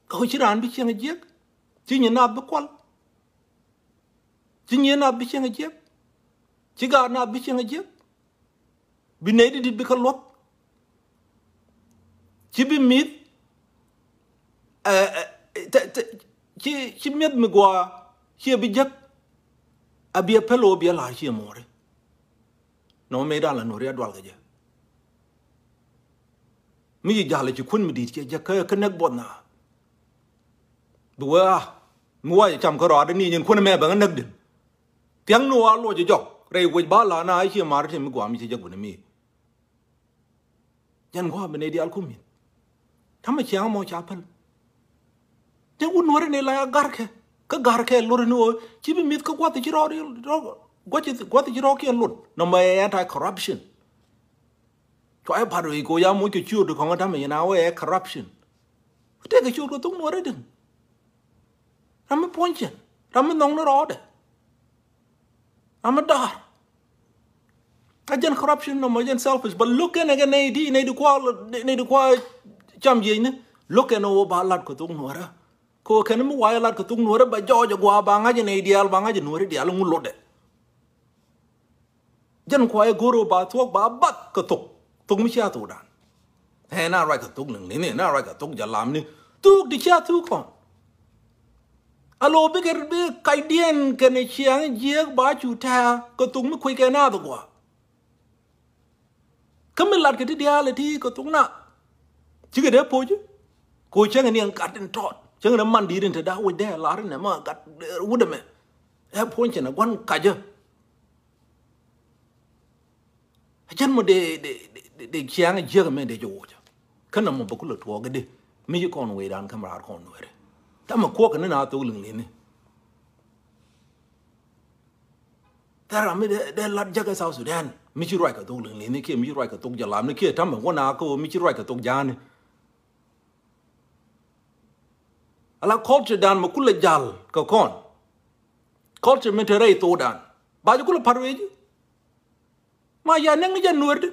Kä ci raan bi ciɛŋ jiɛk. Ci nyin nath bi kual. Ci nyin nath bi ciɛŋ jiɛk. Ci gaat nath bi ciɛŋ jiɛk. Bi nɛy di dit bi kä luɔth. Ci bi mi̱th, eh, eh, te, te, ci, ci mi̱th mi gɔaa ci bi jek. A bi a pɛl ɣöö bi a la̱r ci muɔri. Nɔ mëë dan la nuɔri a dual kɛ jɛ. Mi ci ja̱l ci kuän mi di̱i̱t cɛ jɛ kä, kä näk buɔth na. Bi wee a mi wa cɛ cam kä rɔaadɛ ni nyin kuän mɛ bɛ ŋä näk din. Thia̱ŋ ni wa luɔc jɔk rɛy wec ba la na ci mar ti mi guam ci jɛ guun mi. Jɛn guam bi nɛy diaal kum min. Tamɛ ciaŋ mɔ ca päl. Te wun nuɔri ni la ya garkɛ. Kä garkɛ lor ni wä ci bi mi̱th kä guath ci rɔɔd, guath ci rɔɔd kiɛn lot. Nɔmɔ ɛ anti corruption. Cua ɛ pat wec ko ya moc kɛ ciöt kɔŋä tamɛ yɛn a wee ɛ corruption. Tëëkɛ ciöt kɛ thok nuɔrɛ din. Ram mi puɔ̱ny cɛn. Ram mi nhɔŋ ni rɔɔdɛ. Ram mi da̱a̱r. A jɛn corruption nɔmɔ jɛn selfish. But look kɛn ɛ kɛ nɛy di, nɛy di kua, nɛy di kua cam jiecni. Look kɛn ɛ wä ba lat kɛ thok nuɔrɛ. Kɛ wä kɛn mi wayɛ lat kɛ thok nuɔrɛ ba jɔɔc ɛ gua ba ŋa̱c ɛ nɛy diaal ba ŋa̱c ɛ nuɔrɛ diaal ŋu lotdɛ. Jɛn kuayɛ go̱r ɣöö ba thuɔ̱k ba bath kɛ thok. Thok mi cia thokdan. Ɛ na ruac kɛ thok liŋ liŋni, na ruac kɛ thok jalamni. Thuk ti cia thuk kɔn. A lo̱ bikɛ bi kacdiɛn kɛnɛ ciaŋ jiääk ba cu tɛ̈ɛ̈ kɛ thok mi kuec kɛ naath gɔaa. Kä mi lat kɛ ti diaal ɛ ti kɛ thok na. Cikɛ dee poc. Kɛ cäŋɛ ni ɛn gat in tɔɔt. Cäŋɛ ni man di̱i̱t in te da̱a̱ wec dee lar in ɛmɛ gat wut ɛmɛ. Ɛ puɔ̱ny cɛ nɛ gua̱n kacä. A jɛn mɔ dee, dee, dee, dee ciaŋ jiäk mɛ dee jɛ wocä. Kä nɔmɔ bä kulɛ tuɔɔk dee mi ci kɔn wecdan käm raar kɔn nuɛɛri. Tamɛ kuɔk ni na thok liŋ liŋni. Thɛr ram mi dee, dee lat jäk ɛ South Sudan mi ci ruac kɛ thok liŋ liŋni kiɛ mi ci ruac kɛ thok jalamni kiɛ tamɛ wä na kä mi ci ruac kɛ thok ja̱a̱ni. Ala culture dan mɛ kulɛ jal kɛ kɔn. Culture mi te rɛy thokdan ba jɛ kulɛ pa̱t wee ji̱. Ma ya nɛŋ ni jɛ nuɛɛr di.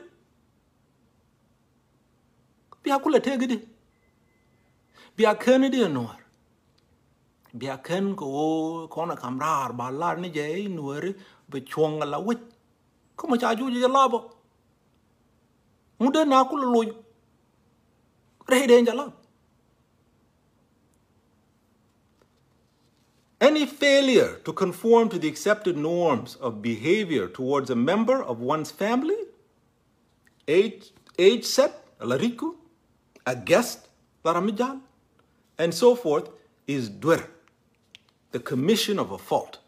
Bia kulɛ tëëk di. Bia kän di ɛ nuɛɛr. Bia kän kɛ ɣöö kɔn ɛ kam raar ba lar ni jɛ i̱ nuɛɛri bi cuɔ̱ŋ ala wec. Kä mɔ ca juuc jɛ lap ɔ. Ŋut dee na kulɛ loc. Rɛy dee jɛ lap. Any failure to conform to the accepted norms of behavior towards a member of one's family, age, age set, ala ri̱cku, a guest, la ram mi jal, and so forth, is duer, the commission of a fault.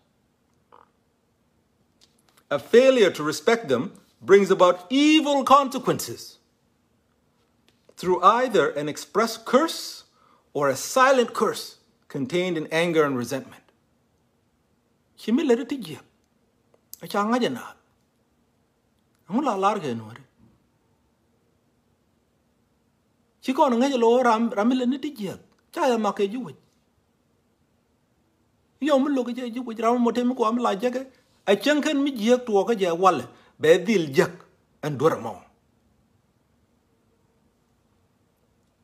A failure to respect them brings about evil consequences through either an expressed curse or a silent curse contained in anger and resentment. Ci mi lät ti jiäk. A ca ŋa̱c ɛ naath. Ɛŋu la lar kɛ nuɔ̱ri? Ci kɔn ŋäc lo̱ ram, ram mi lät ni ti jiäk. Ca yɛ mak kɛ ji̱ wec. Yɔm mi lo̱k jɛ ji̱ wec ram mɔ te mi kua mi la jɛkɛ. A cäŋ kɛn mi jiäk tuɔɔkä jɛ walɛ bɛ dhil jek ɛn duer ɛmɔ.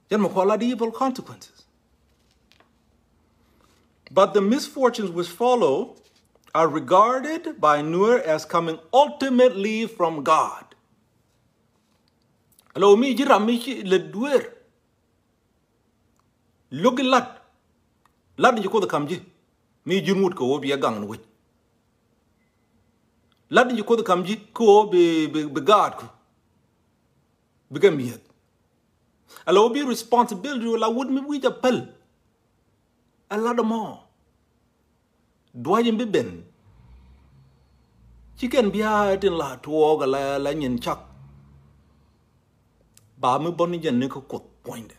Jɛn mɔ kua la the evil consequences. But the misfortunes which follow are regarded by Nuer as coming ultimately from God. Alo mi ji̱ ram mi ci lät duer. Lo̱k i̱ lat. Lat ni ci Kuoth kam ji̱. Mi ji̱n wut kɛ ɣöö bi ɛ gaŋ ni wec. Lat ni ci Kuoth kam ji̱ kɛ ɣöö bi, bi, bi gaatku. Bikɛ mi̱eth. Ala ɣöö bi responsibility la wut mi wi̱c a päl. Ɛ lat ɛmɔ. Duac in bi ben. Ci kɛn bia tin la tuɔɔk ala la nyin cak. Ba mi bɔn jɛn ni kä Kuoth puɔ̱nydɛ.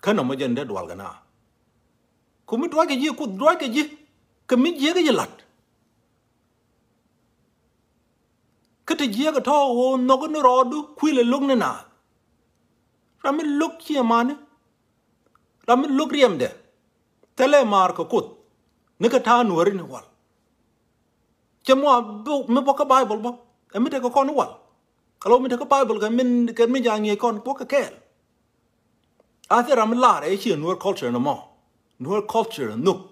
Kä nɔmɔ jɛn dee dual kɛ na. Ku mi duac kɛ ji̱ Kuoth duac kɛ ji̱. Kɛ mi jiäk ji̱ lat. Kä ti jiäk tɔ̱ ɣöö nhɔk ni rɔɔdu kuil ɛ lo̱k ni naath. Ram mi lo̱k ciɛ mani. Ram mi lo̱k riɛmdɛ. Thilɛ maar kɛ Kuoth. Ni kɛ ta̱a̱ nuääri ni wal. Cɛ mɔ mi bä kä Baibol bä. Ɛ mi tekɛ kɔn ni wal. Kɛ lɔ mi te kä Bible kɛ min, kɛ min ca ŋi̱eec kɔn kuɔk kɛ kɛɛl. A thil ram mi lar ɛ ciɛ Nuer culture ni mɔ. Nuer culture nhuk.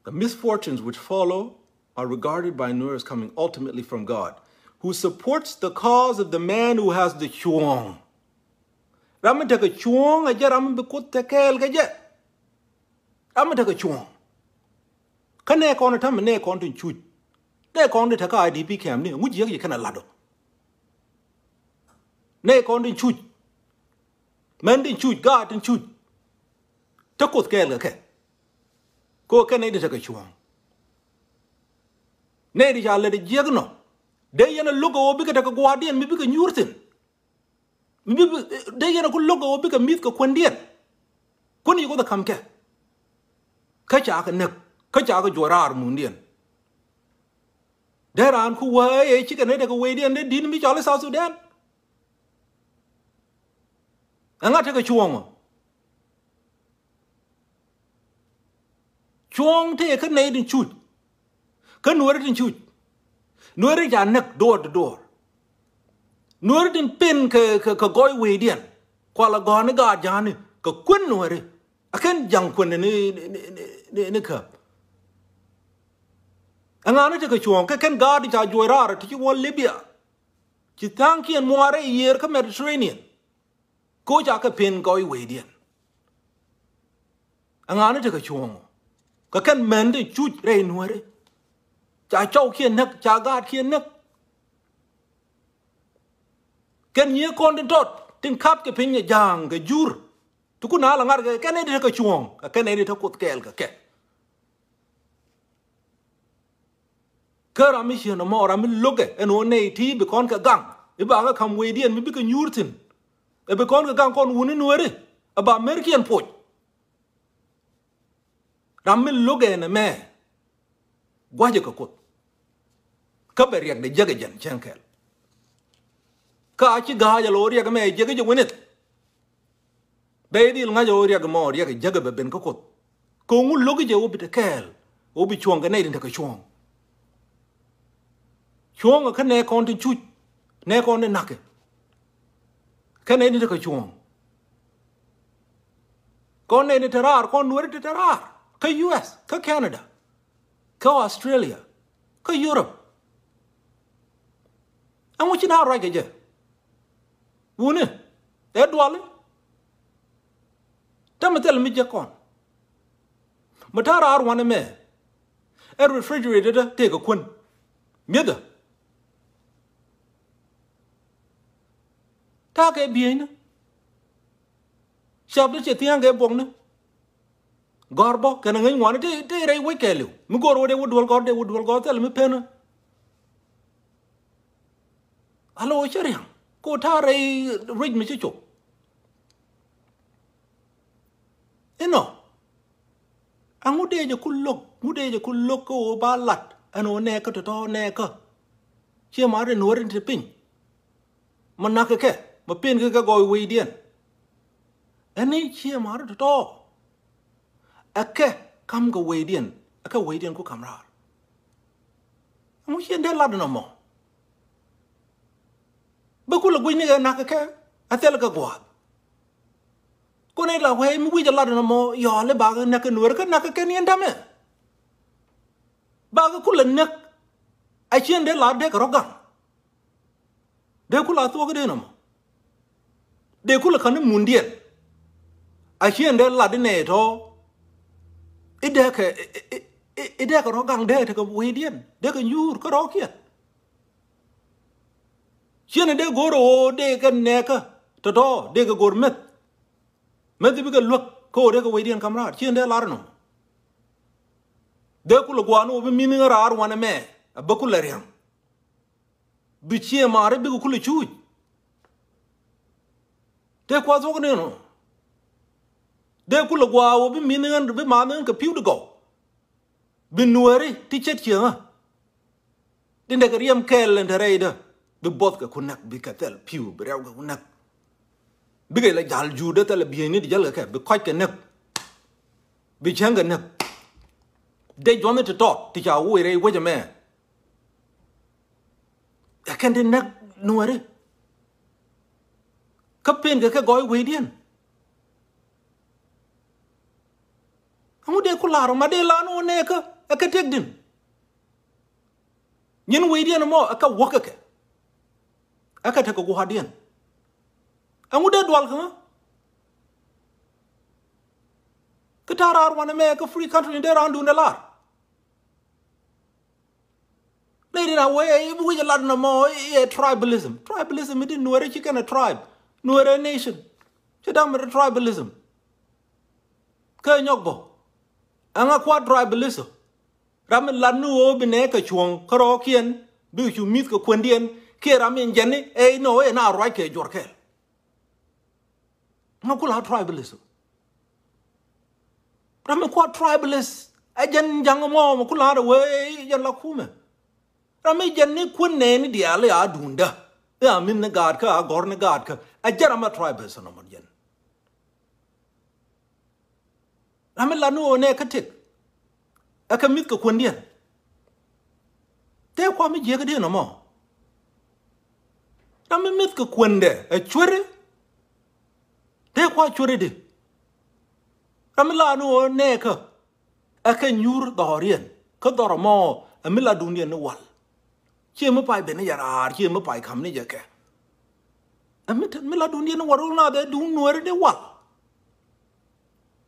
The misfortunes which follow are regarded by Nuer as coming ultimately from God, who supports the cause of the man who has the cuɔ̱ɔ̱ŋ. Ram mi tekɛ cuɔ̱ɔ̱ŋ ɛ jɛ ram mi bi Kuoth te kɛɛl kɛ jɛ. Ram mi tekɛ cuɔ̱ɔ̱ŋ. Kä nɛ kɔn i̱ ta̱mɛ nɛ kɔn tin cuc. Nɛ kɔn tin tekɛ I D P camp ni ŋuc jiäk yi kɛn a lat ɔ. Nɛ kɔn tin cuc. Mɛn tin cuc, gaat tin cuc. Te Kuoth kɛɛl kɛ kɛ. Kɛ ɣöö kɛn nɛy tin tekɛ cuɔ̱ɔ̱ŋ. Nɛy tin ca lät jiäk nɔ. Dee yɛn a lo̱k kɛ ɣöö bikɛ tekɛ gua̱a̱rdiɛn mi bikɛ nyuur thi̱n. Mi bi, bi, dee yɛn a ku lo̱k kɛ ɣöö bikɛ mi̱th kɛ kuändiɛn. Kuän yi Kuoth ɛ ka̱m kɛ. Kä ca kɛ näk, kä ca kɛ juɔc raar mundiɛn. Dee raan ku wee ëë cikɛ nɛy tekɛ wecdiɛn dee di̱t mi cɔl i̱ South Sudan. Ɛŋa tekɛ cuɔ̱ɔ̱ŋ ɔ? Cuɔ̱ɔ̱ŋ tëë kä nɛy tin cuc. Kä Nuääri tin cuc. Nuääri ca näk duɔɔr ti duɔɔr. Nuääri tin pen kɛ, kɛ, kɛ gɔɔy wecdiɛn. Kualɛ gɔ̱a̱ni gaat ja̱a̱ni kɛ kuän Nuääri. A kɛn ja̱ŋ kuän ni, ni, ni, ni, ni käp. Ɛŋa ni tekɛ cuɔ̱ɔ̱ŋ kɛ kɛn gaat ca juɔc raar ti ci wä Libya. Ci tha̱a̱ŋkiɛn muaarɛ yiëër kä Mediterranean. Koc a kɛ pen gɔɔy wecdiɛn. Ɛŋa ni tekɛ cuɔ̱ɔ̱ŋ ɔ? Kɛ kɛn män tin cuc rɛy Nuääri. Ca cɔwkiɛn näk, ca gaatkiɛn näk. Kɛn nyiee kɔn tin tɔt, tin ka̱p kɛ piny ɛ ja̱a̱ŋ kɛ jur. Ti kun a la ŋa̱r kɛ kɛn nɛy tin tekɛ cuɔ̱ɔ̱ŋ, kɛ kɛn nɛy tin te Kuoth kɛɛl kɛ kɛ. Kä ram mi ciën ɛmɔ, ram mi lo̱kɛ ɛn ɣöö nɛy ti bi kɔn kɛ gaŋ i̱ ba kɛ ka̱m wecdiɛn mi bikɛ nyuur thi̱n. Ɛ bi kɔn kɛ gaŋ kɔn wuni Nuääri ɛ ba merkiɛn puɔc. Ram mi lo̱kɛ ɛn ɛmɛ gua̱cɛ kɛ Kuoth. Kä bɛ riɛk dee jäk ɛ jɛn cäŋ kɛl. Kä a ci ga̱a̱c ɛ lo̱ riɛk ɛmɛ jek ɛ jɛ wi̱nith. Bɛ dhil ŋa̱c ɛ ɣöö riɛk ɛmɔ riɛk ɛ jäk ɛ bɛ ben kä Kuoth. Kɛ ŋu lo̱k jɛ ɣöö bi te kɛɛl ɣöö bi cuɔ̱ɔ̱ŋ kɛ nɛy tin tekɛ cuɔ̱ɔ̱ŋ. Cuɔ̱ɔ̱ŋ ɛ kä nɛy kɔn tin cuc, nɛy kɔn tin na̱kɛ. Kä nɛy tin tekɛ cuɔ̱ɔ̱ŋ. Kɔn nɛy tin te raar, kɔn Nuääri tin te raar kä U S, kä Canada, kä Australia, kä Europe. Ɛŋu ci na ruac kɛ jɛ? Wuni ɛ duali. Täämɛ thil mi jek kɔn. Mi ta̱a̱ raar wanɛ mɛ. Ɛ refrigerator tëëkɛ kuän. Mi̱ethä. Ta̱a̱ kɛ bieyni. Cap ti cɛ thia̱a̱ŋ kɛ buɔkni. Gɔ̱r bä kɛnɛ ŋäc ŋuani ti, ti rɛy wec kɛɛliw. Mi go̱o̱r wä dee wä duel gɔ̱r, dee wä duel gɔ̱r thil mi penä. Alo cä ria̱ŋ ko ta̱a̱ rɛy ruec mi ci cop. Inɔ. Aŋu dee jɛ ku lo̱k, ŋu dee jɛ ku lo̱k kä ɣöö ba lat ɛn ɣöö nɛɛkä tɔ̱tɔ̱ nɛɛkä. Ciɛ ma rin wä rin ti piny. Ma na̱k kɛ kɛ, ma pen kɛ kɛ gɔɔy wecdiɛn. Ɛn ni ciɛ ma rin tɔ̱tɔ̱. Ɛ kɛ ka̱m kɛ wecdiɛn, ɛ kɛ wecdiɛn ku ka̱m raar. Ɛŋu ciɛ dee lat nɔmɔ? Bä kulɛ guic ni kɛ na̱k kɛ kɛ, a thil kɛ gua̱a̱th. Kun i̱ la wee mi wi̱c a lat nɔmɔ yɔal i̱ bakɛ näk kɛ Nuäär kä näk kɛ kɛ ni ɛn tämɛ. Bakɛ kulɛ näk, a ciɛ dee lat dee kɛ rɔ gaŋ. Dee kulɛ a thuɔ̱k dee nɔmɔ. Dee kulɛ ka̱n i̱ mundiɛn. A ciɛ dee lat i̱ nɛy tɔ̱. I̱ dee kɛ, i̱, i̱, i̱, i̱ dee kɛ rɔ gaŋ dee tekɛ wecdiɛn. Dee kɛ nyuur kä rɔɔkiɛn. Ciɛ ni dee go̱o̱r ɣöö dee kɛ nɛɛkä tɔ̱tɔ̱ dee kɛ go̱o̱r meth. Meth i̱ bikɛ luäk kä ɣöö dee kɛ wecdiɛn ka̱m raar. Ciɛ ni dee lar nɔmɔ. Dee kulɛ gua̱a̱n ɣöö bi mi̱th ni ɣä raar wanɛ mɛ. A bä kulɛ ria̱ŋ. Bi ciɛ maari bikɛ kulɛ cuuc. Tëë kuath wä kä nɛn ɔ. Dee kulɛ gua̱a̱ wä bi mi̱th ni ɣän, bi ma̱a̱th ni ɣän kɛ pi̱w di gɔw. Bi Nuääri ti ce̱t cieŋä. Di nɛkɛ riɛm kɛɛl ɛn te rɛydä. Bi buɔth kɛ ku näk, bi kɛ thil pi̱w, bi rɛw kɛ ku näk. Bikɛ la ja̱l juudä thilɛ bieyni di jäl kɛ kɛ, bi kɔc kɛ näk. Bi cäŋ kɛ näk. Dee juɔni ti tɔt ti ca woi rɛy wec ɛmɛ. Ɛ kɛn ti näk Nuääri. Kä pen kɛ kɛ gɔɔy wecdiɛn. Ɛŋu dee ku lar ma dee lan wä nɛɛkä ɛ kɛ tëkdin. Nyin wecdiɛn mɔ ɛ kɛ wäk kɛ kɛ. Ɛ kɛ tekɛ gua̱a̱rdiɛn. Ɛŋu dee dual kä ŋä? Kä ta̱a̱ raar wanɛ mɛ kä free country ni dee raan duun dee lar. Nɛy rin a wee i̱ bi wi̱c ɛ lat nɔmɔ i̱ ɛ tribalism. Tribalism i̱ di Nuääri ci kɛn ɛ tribe. Nuääri ɛ nation. Ci dam ɛ tribalism. Kä nyɔk bä. Ɛŋa kua̱r tribalism. Ram mi lat ni ɣöö bi nɛɛkä cuɔ̱ŋ kä rɔɔkiɛn, bi cu mi̱th kɛ kuändiɛn, kiɛ ram mi jɛn ni ɛ inɔ ɛ na ruac kɛ juɔr kɛɛl. Ŋa ku la tribalism. Ram mi kua̱r tribalist ɛ jɛn ja̱ŋ mɔ mɛ ku la rɛ wee jɛn la kumɛ. Ram mi jɛn ni kuän nɛɛni diaal i̱ a duundä i̱ a min ni gaatkä a gɔ̱r ni gaatkä ɛ jɛn ram mi tribalism nɔmɔ jɛn. Ram mi lat ni ɣöö nɛɛkä tëk ɛ kɛ mi̱th kɛ kuändiɛn. Tëë kua̱r mi jiäkädiɛn nɔmɔ. Ram mi mi̱th kɛ kuändɛ ɛ cueri. Tëë kua̱r cueri di. Ram mi lat ni ɣöö nɛɛkä ɛ kɛ nyuur dhɔriɛn kä dhɔr ɛmɔ ɛ mi lat duundiɛn ni wal. Ciɛ mi pay ben ni jɛ raar, ciɛ mi pay ka̱m ni jɛ kɛ. Ɛ mi te mi lat duundiɛn ni wal rul naath ɛ duun Nuääri ni wal.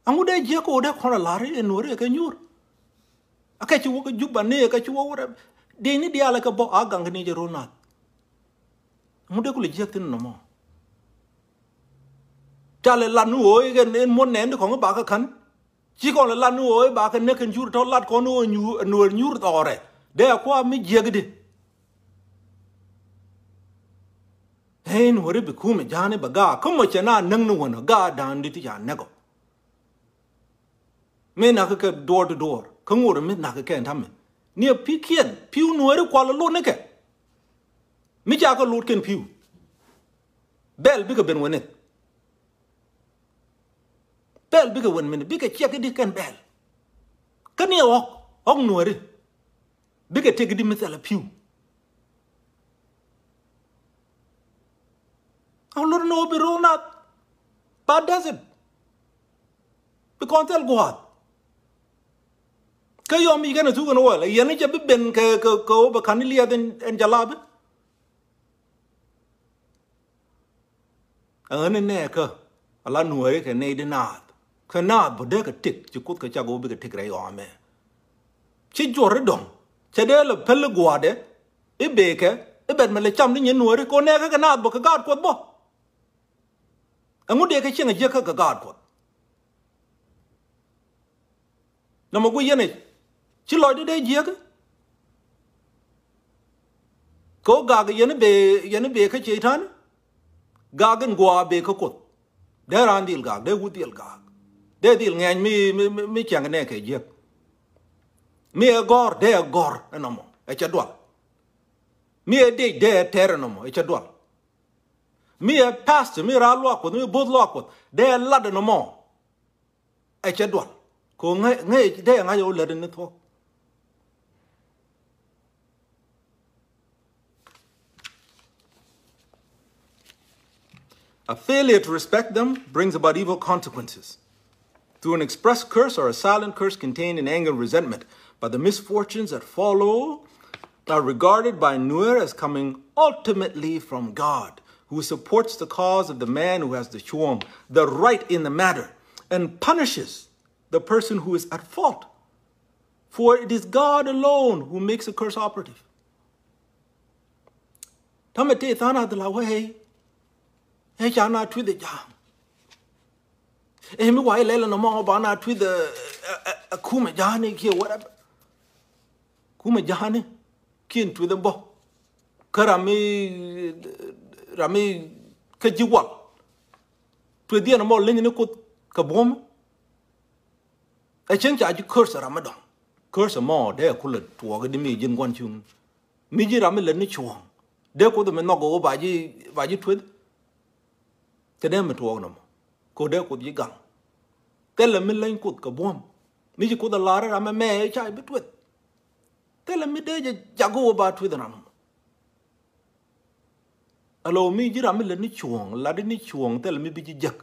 Ɛŋu dee jiäk kɛ ɣöö dee kɔn a la̱r i̱ ɛ Nuääri ɛ kɛ nyuur. Ɛ kɛ ci wä kä Juba ni ɛ kɛ ci wä wä rɛp. Dee ni diaal ɛ kɛ bä a gaŋ kɛ ni jɛ rol naath. Ɛŋu dee kulɛ jiäk thi̱n nɔmɔ. Ca lɛ lat ni ɣöö i̱ kɛ ni muɔ̱n nɛɛn di kɔŋ i̱ ba kɛ ka̱n. Ci kɔn lɛ lat ni ɣöö i̱ ba kɛ näk kɛn jur tɔ̱ lat kɔn ni ɣöö nyuur, Nuäär nyuur thɔɔrɛ. Dee ɛ kua̱r mi jiäk di. Ɛ in wä ri bi kumɛ ja̱a̱ni bɛ gaak kä mɔ cɛ na näk ni wänä gaak da̱a̱n di ti ca näk ɔ. Mi nakä kɛ door to door kä ŋot mi nakä kɛ ɛn tamɛ. Ni ɛ pi̱kiɛn pi̱w Nuääri kual lot ni kɛ. Mi ca kɛ lot kɛn pi̱w. Bɛl bikɛ ben wä ni. Bɛl bikɛ wän mini bikɛ ciɛk i̱di kɛn bɛl. Kä ni ɛ ɣɔ̱k ɣɔ̱k Nuääri. Bikɛ tëk i̱di mi thilɛ pi̱w. Ɣän lot ni ɣöö bi ro̱o̱ nath. Ba däth it. Bi kɔn thil gua̱a̱th. Kä yɔm yic kɛn a thuk ɛn wäl a yɛn i̱ cɛ bi ben kɛ kɛ kɛ ɣöö bɛ ka̱n i̱ liɛth ɛn jalabi. Ɛ ɣän in nɛɛkä a la Nuääri kɛ nɛy di naath kä naath bä dee kɛ tëk ci Kuoth kɛ cak ɣöö bikɛ tëk rɛy ɣɔamɛ. Ci juɔ̱r i̱ dɔ̱ŋ cɛ dee lɛ päl i̱ gua̱a̱dɛ i̱ bëëkɛ i̱ bɛt mɛ lɛ cam ni nyin Nuääri kɛ ɣöö nɛɛkä kɛ naath bä kɛ gaat Kuɔth bä. Ɛŋu dee kɛ cieŋ a jiäk kä kɛ gaat Kuɔth. Nɔmɔ guic yɛn i̱ ci lɔcdä dee jiäk. Kɛ ɣöö gak yɛn i̱ bëë yɛn i̱ bëë kä Cɛy-tan. Gak in gua̱a̱ bëë kä Kuoth. Dee raan dhil gak dee wut dhil gak. Dee dhil ŋɛɛny mi mi mi cieŋ nɛ kɛ jiäk. Mi ɛ gɔ̱r dee ɛ gɔ̱r ɛnɔmɔ ɛ cɛ dual. Mi ɛ dec dee ɛ tɛr ɛnɔmɔ ɛ cɛ dual. Mi ɛ pastor mi raa luak Kuɔth mi bo̱th luak Kuɔth dee ɛ lat ɛnɔmɔ. Ɛ cɛ dual. Kɛ ŋäc ŋäc dee ŋa̱c ɛ wä lät ni thuɔ̱k. A failure to respect them brings about evil consequences through an expressed curse or a silent curse contained in anger and resentment. But the misfortunes that follow are regarded by Nuer as coming ultimately from God, who supports the cause of the man who has the chuong, the right in the matter, and punishes the person who is at fault. For it is God alone who makes a curse operative. Tamɛ tëë tha̱a̱ŋ a dhil a wee ɛ ca na tuith ɛ ja̱a̱ŋ. Ɛ mi wa ilɛl ɛn ɔmɔ ba na tuith ɛ ɛ ɛ kumɛ ja̱a̱ŋ ni kiɛ whatever. Kumɛ ja̱a̱ŋ ni kiɛn tuith ɛ bä. Kä ram mi ram mi kä ji̱ wal. Tuith yɛn ɛmɔ leny ni Kuoth kɛ buɔ̱m. Ɛ cieŋ ca ji̱ curse ram mi dɔ̱ŋ. Curse ɛmɔ dee kulɛ tuɔɔk di mi ji̱n gua̱n cuŋ. Mi ji̱ ram mi lät ni cuɔ̱ɔ̱ŋ dee Kuoth mi nhɔk ɣöö ba ji̱ ba ji̱ tueth. Kɛ dee mi tuɔɔk nɔmɔ kɛ ɣöö dee Kuoth ji̱ gaŋ. Thilɛ mi leny Kuoth kɛ buɔ̱m. Mi ci Kuoth a lar ram ɛmɛ ca bi tueth. Thilɛ mi dee jɛ jak wä ba tueth ram. Alo mi ji̱ ram mi lät ni cuɔ̱ɔ̱ŋ, lat ni cuɔ̱ɔ̱ŋ, thilɛ mi bi ji̱ jek.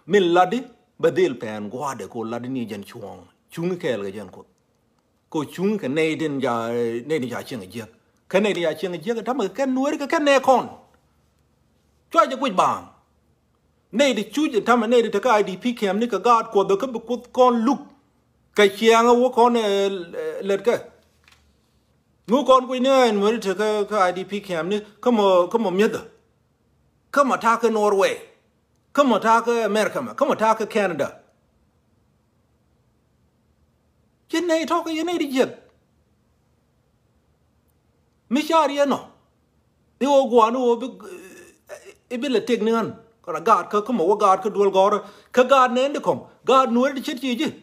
Min lat di bɛ dhil pɛn gua̱a̱dɛ ko lat ni jɛn cuɔ̱ɔ̱ŋ. Cuŋ kɛɛl kɛ jɛn Kuoth. Ko cuŋ kɛ nɛy din ca, nɛy din ca cieŋ jiäk. Kɛ nɛy din ca cieŋ jiäk, tamɛ kɛ kɛn Nuääri kɛ kɛn nɛ kɔn. Cua jɛ guic baaŋ. Nɛy di cuc, tamɛ nɛy di tekɛ I D P camp ni kɛ gaat Kuɔth, kɛ bi Kuoth kɔn luk. Kɛ ciɛŋ wä kɔn, eh, lɛt kɛ. Ŋu kɔn kuc ni ɛn Nuääri tekɛ, kɛ I D P camp ni, kä mɔ, kä mɔ mi̱ethä. Kä mɔ ta̱a̱ kä Norway. Kä mɔ ta̱a̱ kä America mɛ. Kä mɔ ta̱a̱ kä Canada. Yɛn nɛy tɔ̱ kä yɛn nɛy di jiäk. Mi car yɛn nɔ. I̱ wä gua̱a̱n i̱ wä bi, i̱ bi lɛ tëk ni ɣän. Kɔn a gaat kä, kä mɔ wä gaat kä duel gɔ̱rä. Kä gaat nɛn di kɔ̱ŋ. Gaat Nuääri di ce̱t ci ji̱.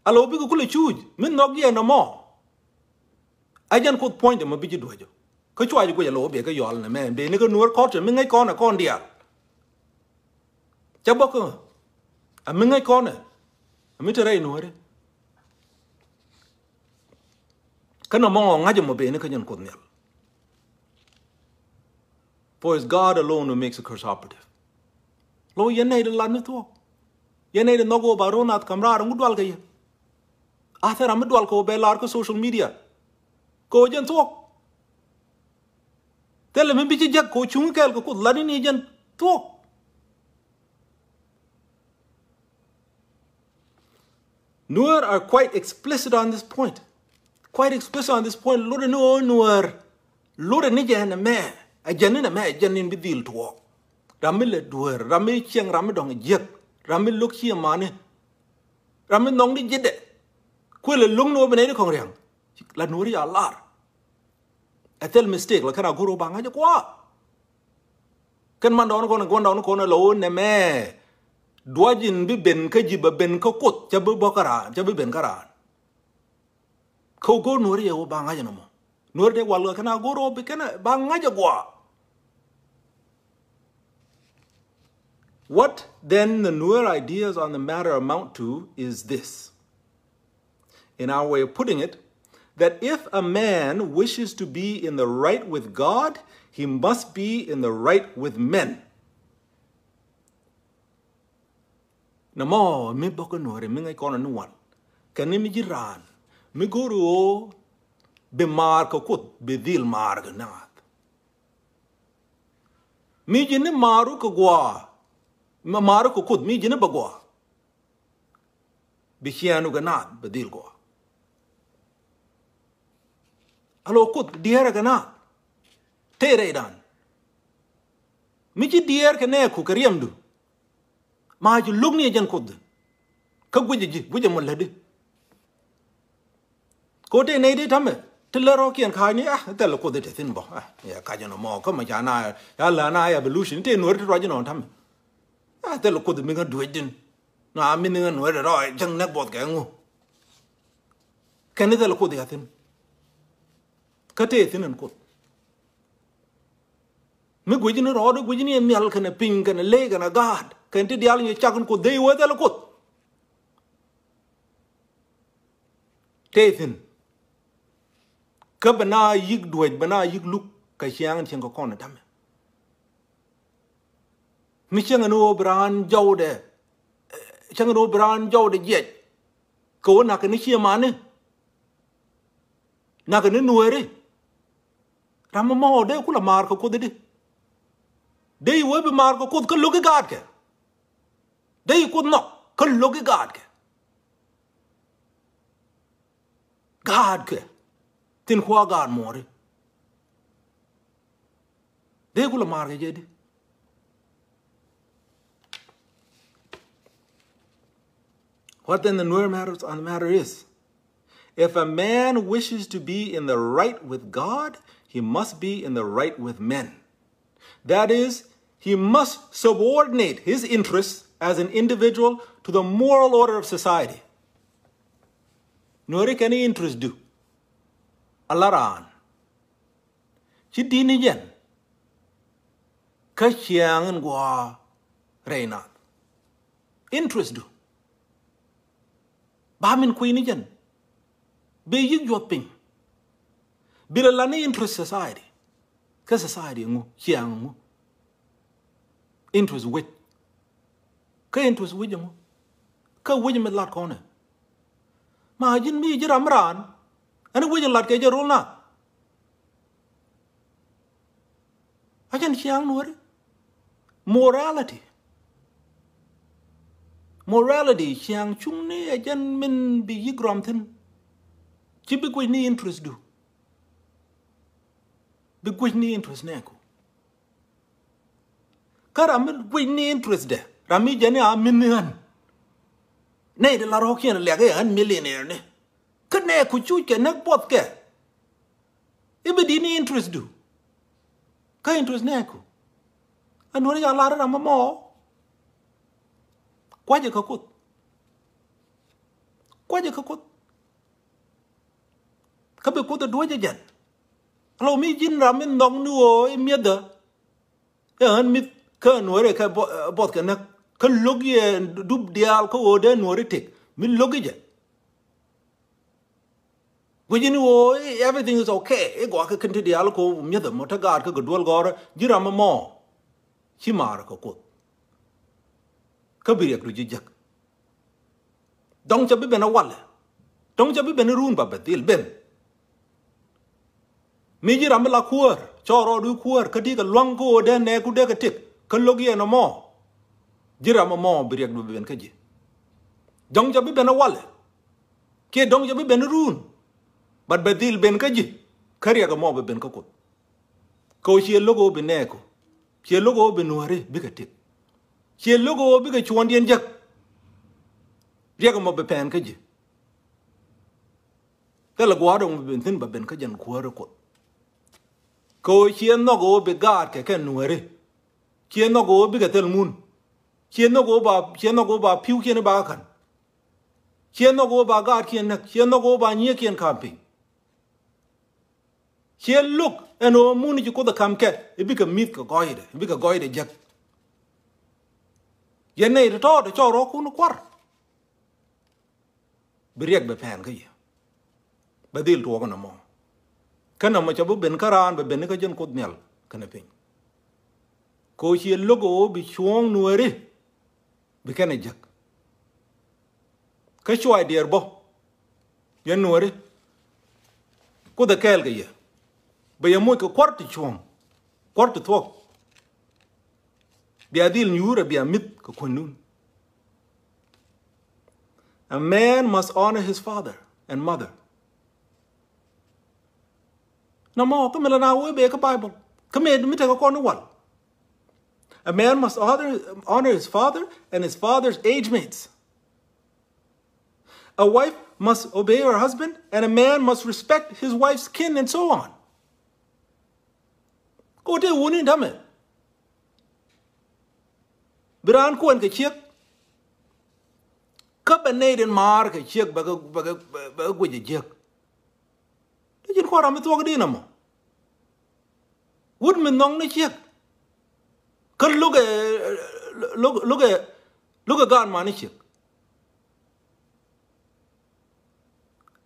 Alo bikɛ kulɛ cuuc mi nhɔk yɛ nɔmɔ. Ɛ jɛn Kuoth puɔ̱nydɛ mɔ bi ji̱ duäcä. Kä cua ji̱ guic alo bikɛ yɔal nɛmɛ, beni kä Nuäär kɔ̱tɛ mi ŋäc kɔn ɛ kɔn diaal. Cɛ bɔk kä ɛ mi ŋäc kɔn ɛ, ɛ mi te rɛy Nuääri. Kä nɔmɔ ŋa̱c ɛmɔ beni kä jɛn Kuoth Nhial. For it's God alone who makes a curse operative. Lo yɛn nɛy di lat ni thuɔ̱k. Yɛn nɛy di nhɔk wä ba ro̱o̱ nath kam raar ŋu dual kɛ yɛ. A thil ram mi dual kɛ wä bɛ lar kä social media. Kɛ wä jɛn thuɔ̱k. Thilɛ mi bi ci jek kɛ wä cuŋ kɛɛl kɛ Kuoth lat ni ni jɛn thuɔ̱k. Nuer are quite explicit on this point. Quite explicit on this point. Lotdɛ ni ɣöö Nuer. Lotdɛ ni jɛ ɛn ɛmɛ. Ɛ jɛn ni ɛmɛ, ɛ jɛn ni bi dhil tuɔɔk. Ram mi lɛ duer, ram mi cieŋ, ram mi dɔ̱ŋ jiäk, ram mi lo̱k cie mani. Ram mi nhɔŋ ni ji̱dɛ. Kuël ɛ lo̱ŋ ni ɣöö bi nɛy ni kɔ̱ŋ ria̱ŋ. La Nuer ya lar. Ɛ thil mistake, la kɛn a go̱r ɣöö ba ŋa̱c ɛ kua̱. Kɛn man dɔɔni kɔn, kɔn dɔɔni kɔn ɛ lɔ wä nɛmɛ. Duac in bi ben kä ji̱ bɛ ben kä Kuoth, cɛ bi bä kä raan, cɛ bi ben kä raan. Kä go̱r Nuäri yɛ wä ba ŋa̱c ɛn ɔmɔ. Nuäri dee wal ɣä kɛn a go̱r ɣä bi kɛn a ba ŋa̱c ɛ gua̱a̱. What then the Nuer ideas on the matter amount to is this. In our way of putting it, that if a man wishes to be in the right with God, he must be in the right with men. Nɔmɔ mi bä kä Nuäri mi ŋäc kɔn ni wal. Kɛn ni mi ji̱ raan mi go̱o̱ri ɣöö bi maar kɛ Kuoth, bi dhil maar kɛ naath. Mi ji̱ ni maaru kɛ gua̱a̱, ma-, maaru kɛ Kuoth, mi ji̱ ni bɛ gua̱a̱. Bi ciɛɛnu kɛ naath bɛ dhil gua̱a̱. Alo Kuoth diɛɛrɛ kɛ naath. Tëë rɛydan. Mi ci diɛɛr kɛ nɛɛku kɛ riɛmdu. Ma ci lo̱k ni ɛ jɛn Kuoth. Kä guicɛ ji̱, guicɛ mɔ lätdi. Ko tëë nɛy dee ta̱mɛ ti lär rɔ̱kiɛn ka̱a̱cni, ah, thilɛ Kuoth te thi̱n bä. Ah, ya kac ɛn ɔmɔ kä mɛ ca na ya lä na ya bɛ luci ni tëë Nuäri ti ruac ɛnɔ ta̱mɛ. Ah, thilɛ Kuoth mi ŋä duecdin. Na mi ni ŋä Nuäri rɔ jɛŋ nɛk buɔth kɛ ŋu. Kɛn ni thilɛ Kuoth ya thi̱n. Kä tëë thi̱n ɛn Kuoth. Mi guic ni rɔɔdɛ, guic ni nhial kɛnɛ piny kɛnɛ ley kɛnɛ gaat kɛnɛ ti diaal nyɛ cak ni Kuoth, dee iwee thilɛ Kuoth. Tëë thi̱n. Kä bɛ na yi̱k duec, bɛ na yi̱k luk kɛ ciaŋ in cieŋ kɛ kɔn ɛ ta̱mɛ. Mi cieŋ ɛn ɣöö bi raan jɔwdɛ, eh, cieŋ ɛn ɣöö bi raan jɔwdɛ jiɛc. Kɛ ɣöö nakɛ ni cie mani. Nakɛ ni Nuäri. Ram mɔ dee kulɛ maar kɛ Kuoth di. Dee iwee bi maar kɛ Kuoth kä lo̱k i̱ gaatkɛ. Dee i Kuoth nhɔk kä lo̱k i̱ gaatkɛ. Gaatkɛ. Thi̱n kua̱ gaat muɔ̱ɔ̱ri. Dee kulɛ maar kɛ jɛ di. What then the Nuer matters on the matter is, if a man wishes to be in the right with God, he must be in the right with men. That is, he must subordinate his interests as an individual to the moral order of society. Nuäri kɛn interest du. A la raan. Ci di̱t ni jɛn. Kä ciaŋ in gua̱a̱ rɛy nath. Interest du. Ba min kui̱ ni jɛn. Bɛ yi̱k juɔth piny. Bi la la ni interest society. Kä society ŋu, ciaŋ ŋu. Interest wec. Kä interest wec ŋu. Kä wec mi lat kɔnɛ. Ma ji̱n mi ji̱ ram raan. Ɛn wec lat kɛ jɛ rol na. A jɛn ciaŋ nuɔri. Morality. Morality ciaŋ cuŋni a jɛn min bi yi̱k ram thin. Ci bi guic ni interest du. Bi guic ni interest nɛɛku. Kä ram mi guic ni interest dɛ. Ram mi jɛn ni a min ni ɣän. Nɛy di la rɔ̱kiɛn liak i̱ ɣän millionaire ni. Kä nɛɛku cuc kɛ näk buɔth kɛ. I̱ bi di ni interest du. Kä interest nɛɛku. Ɛn wä ni ca lar ram mɔ. Kuacɛ kä Kuoth. Kuacɛ kä Kuoth. Kä bi Kuoth ɛ duɔ̱c ɛ jɛn. Alo mi ji̱n ram mi nhɔk ni ɣöö i̱ mi̱ethä. Ɛ ɣän mi̱th kä nuɔ̱ɔ̱ri kɛ buɔth kɛ näk. Kä lo̱k yɛ dup diaal kä ɣöö dee nuɔ̱ɔ̱ri tëk. Mi lo̱k i̱ jɛ. Guic ni ɣöö i̱ everything is okay. I̱ gɔaa kä kin ti diaal kä mi̱eth ɛmɔ te gaat kä kɛ duel gɔ̱rä ji̱ ram ɛmɔ. Ci maar kɛ Kuoth. Kä bi riɛk du ji̱ jek. Dɔ̱ŋ ca bi ben a walɛ. Dɔ̱ŋ ca bi ben a run ba bɛ dhil ben. Mi ji̱ ram mi la kuäär cɔɔr rɔɔdu kuäär kä ti kɛ lua̱ŋ kä ɣöö dee nɛɛku dee kɛ tëk kä lo̱k yɛn ɛmɔ. Ji̱ ram ɛmɔ bi riɛk du ben kä ji̱. Dɔ̱ŋ ca bi ben a walɛ. Kiɛ dɔ̱ŋ ca bi ben a run. But bɛ dhil ben kä ji̱. Kä riɛk ɛmɔ bɛ ben kä Kuoth. Kɛ ɣöö ciɛ lo̱k ɣöö bi nɛɛku. Ciɛ lo̱k ɣöö bi nuääri bikɛ tëk. Ciɛ lo̱k ɣöö bikɛ cuɔ̱ɔ̱ŋdiɛn jek. Riɛk ɛmɔ bi pɛn kä ji̱. Thilɛ gua̱a̱r ɛmɔ bi ben thi̱n ba ben kä jɛn kuäär ɛ Kuoth. Kɛ ɣöö ciɛ nhɔk ɣöö bi gaat kɛ kɛn nuääri. Ciɛ nhɔk ɣöö bikɛ thil mun. Ciɛ nhɔk ɣöö ba, ciɛ nhɔk ɣöö ba pi̱wkiɛn i̱ ba kä ka̱n. Ciɛ nhɔk ɣöö ba gaatkiɛn näk. Ciɛ nhɔk ɣöö ba nyiëëkiɛn ka̱m piny. Ciɛ lo̱k ɛn ɣöö mun ci Kuoth ɛ ka̱m kɛ i̱ bikɛ mi̱th kɛ gɔɔydɛ, i̱ bikɛ gɔɔydɛ jek. Yɛn nɛy tɔ̱tɔ̱ tɛ cɔɔr rɔ̱kun kua̱r. Bi riɛk bɛ pɛn kä yɛ. Bɛ dhil tuɔɔk ɛn ɛmɔ. Kä nɔmɔ ca bi ben kä raan bɛ ben kä jɛn Kuoth nhial kɛnɛ piny. Kɛ ɣöö ciɛ lo̱k ɣöö bi cuɔ̱ɔ̱ŋ nuääri. Bi kɛn ɛ jek. Kä cuay diɛɛr bä. Yɛn nuääri. Kuoth ɛ kɛɛl kɛ yɛ. Bɛ yɛ moc kɛ kua̱r ti cuɔ̱ɔ̱ŋ. Kua̱r ti thuɔ̱k. Bia dhil nyuur ɛ bia mi̱th kɛ kuändun. A man must honor his father and mother. Nɔmɔ kä mi la na wee bee kä Bible. Kä mi mi tekɛ kɔn i̱ wal. A man must honor, honor his father and his father's age mates. A wife must obey her husband, and a man must respect his wife's kin, and so on. Kɛ ɣöö tëë wuni dämɛ. Bi raan kuɛn kɛ ciek. Kä bɛ nɛy den maar kɛ ciek bɛ kɛ, bɛ kɛ, bɛ kɛ guic ɛ jiäk. Dee ji̱n kua̱r ram mi thuɔ̱k di̱n ɛmɔ. Wut mi nhɔŋ ni ciek. Kä lo̱kɛ, lo̱kɛ, lo̱kɛ, lo̱kɛ gaat man ni ciek.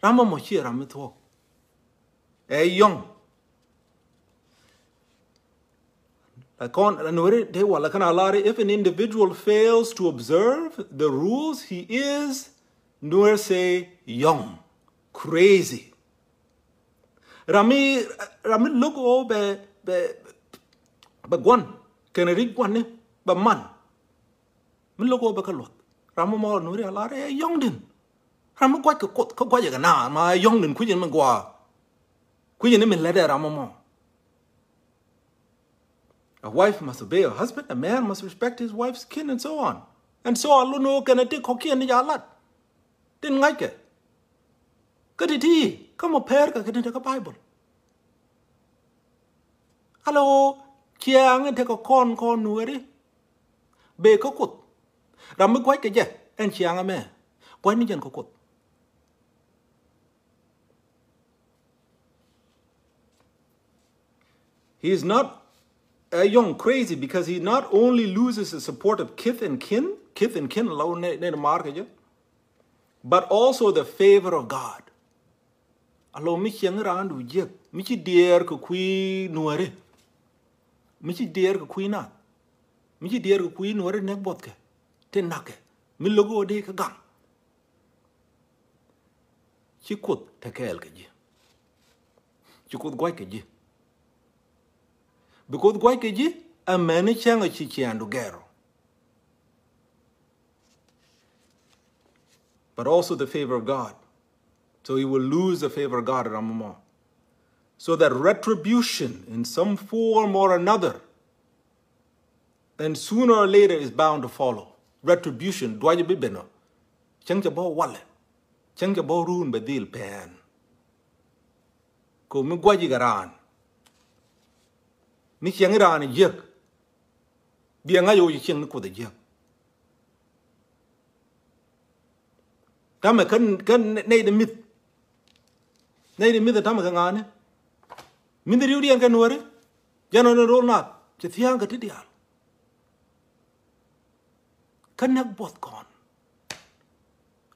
Ram ɛmɔ ciɛ ram mi thuɔ̱k. Ɛ yɔ̱ŋ. La kɔn, la Nuɛri dee wala kɛn a lar, if an individual fails to observe the rules, he is, Nuer say, young, crazy. Ram mi, ram mi lo̱k ɣöö bɛ, bɛ, bɛ gua̱n kɛnɛ ri̱c gua̱ni bɛ man. Mi lo̱k ɣöö bɛ kä luɔth. Ram mɔ mɔ Nuɛri a lar ɛ yɔ̱ŋ din. Ram mi gua̱c kɛ Kuoth, kä gua̱c kɛ naath, ma ɛ yɔ̱ŋ din kui̱c in mi gua̱a̱. Kui̱c in mi lätdɛ ram mɔ mɔ. A wife must obey her husband, a man must respect his wife's kin, and so on. And so on, lot ni ɣöö kɛnɛ ti kɔ̱kiɛn ni ca lat. Tin ŋa̱ckɛ. Kä ti̱ti̱, kä mɔ pɛr kɛ kɛ tin te kä Bible. Ala ɣöö ciaŋ in tekɛ kɔn kɔn Nuɛri. Bee kä Kuoth. Ram mi gua̱c kɛ jɛ, ɛn ciaŋ ɛmɛ. Gua̱c ni jɛn kä Kuoth. He is not a young crazy because he not only loses the support of kith and kin, kith and kin, la ɣöö nɛ, nɛ maar kɛ jɛ. But also the favor of God. Alo mi ciɛŋ raan du jiɛk, mi ci diɛɛr kɛ kui̱ nuɔri, mi ci diɛɛr kɛ kui̱ nath, mi ci diɛɛr kɛ kui̱ nuɔri nɛk buɔthkɛ, ti nakkɛ, mi lo̱k ɣöö dee kɛ gaŋ. Ci Kuoth te kɛɛl kɛ ji̱. Ci Kuoth gua̱c kɛ ji̱. Bi Kuoth gua̱c kɛ ji̱, amäni cäŋ a ci ciaŋdu gɛr ɔ. But also the favor of God. So he will lose the favor of God, ram mɔ. So that retribution in some form or another, and sooner or later, is bound to follow. Retribution, duac bi ben ɔ. Cäŋ cɛ bä walɛ. Cäŋ cɛ bä run bɛ dhil pɛn. Ko mi gua̱c ikɛ raan. Mi ciɛŋ raan jiäk. Biɛ ŋa̱c ɣöö ci ciɛŋ ni Kuoth jiäk. Tamɛ kä, kä nɛy di mith. Nɛy di mith tamɛ kɛ ŋa̱a̱ni. Mith riwdiɛn kɛ nuɔri. Jɛn ɣän in rol nath. Ci thia̱a̱ŋ kɛ ti diaal. Kä nɛk buɔth kɔn.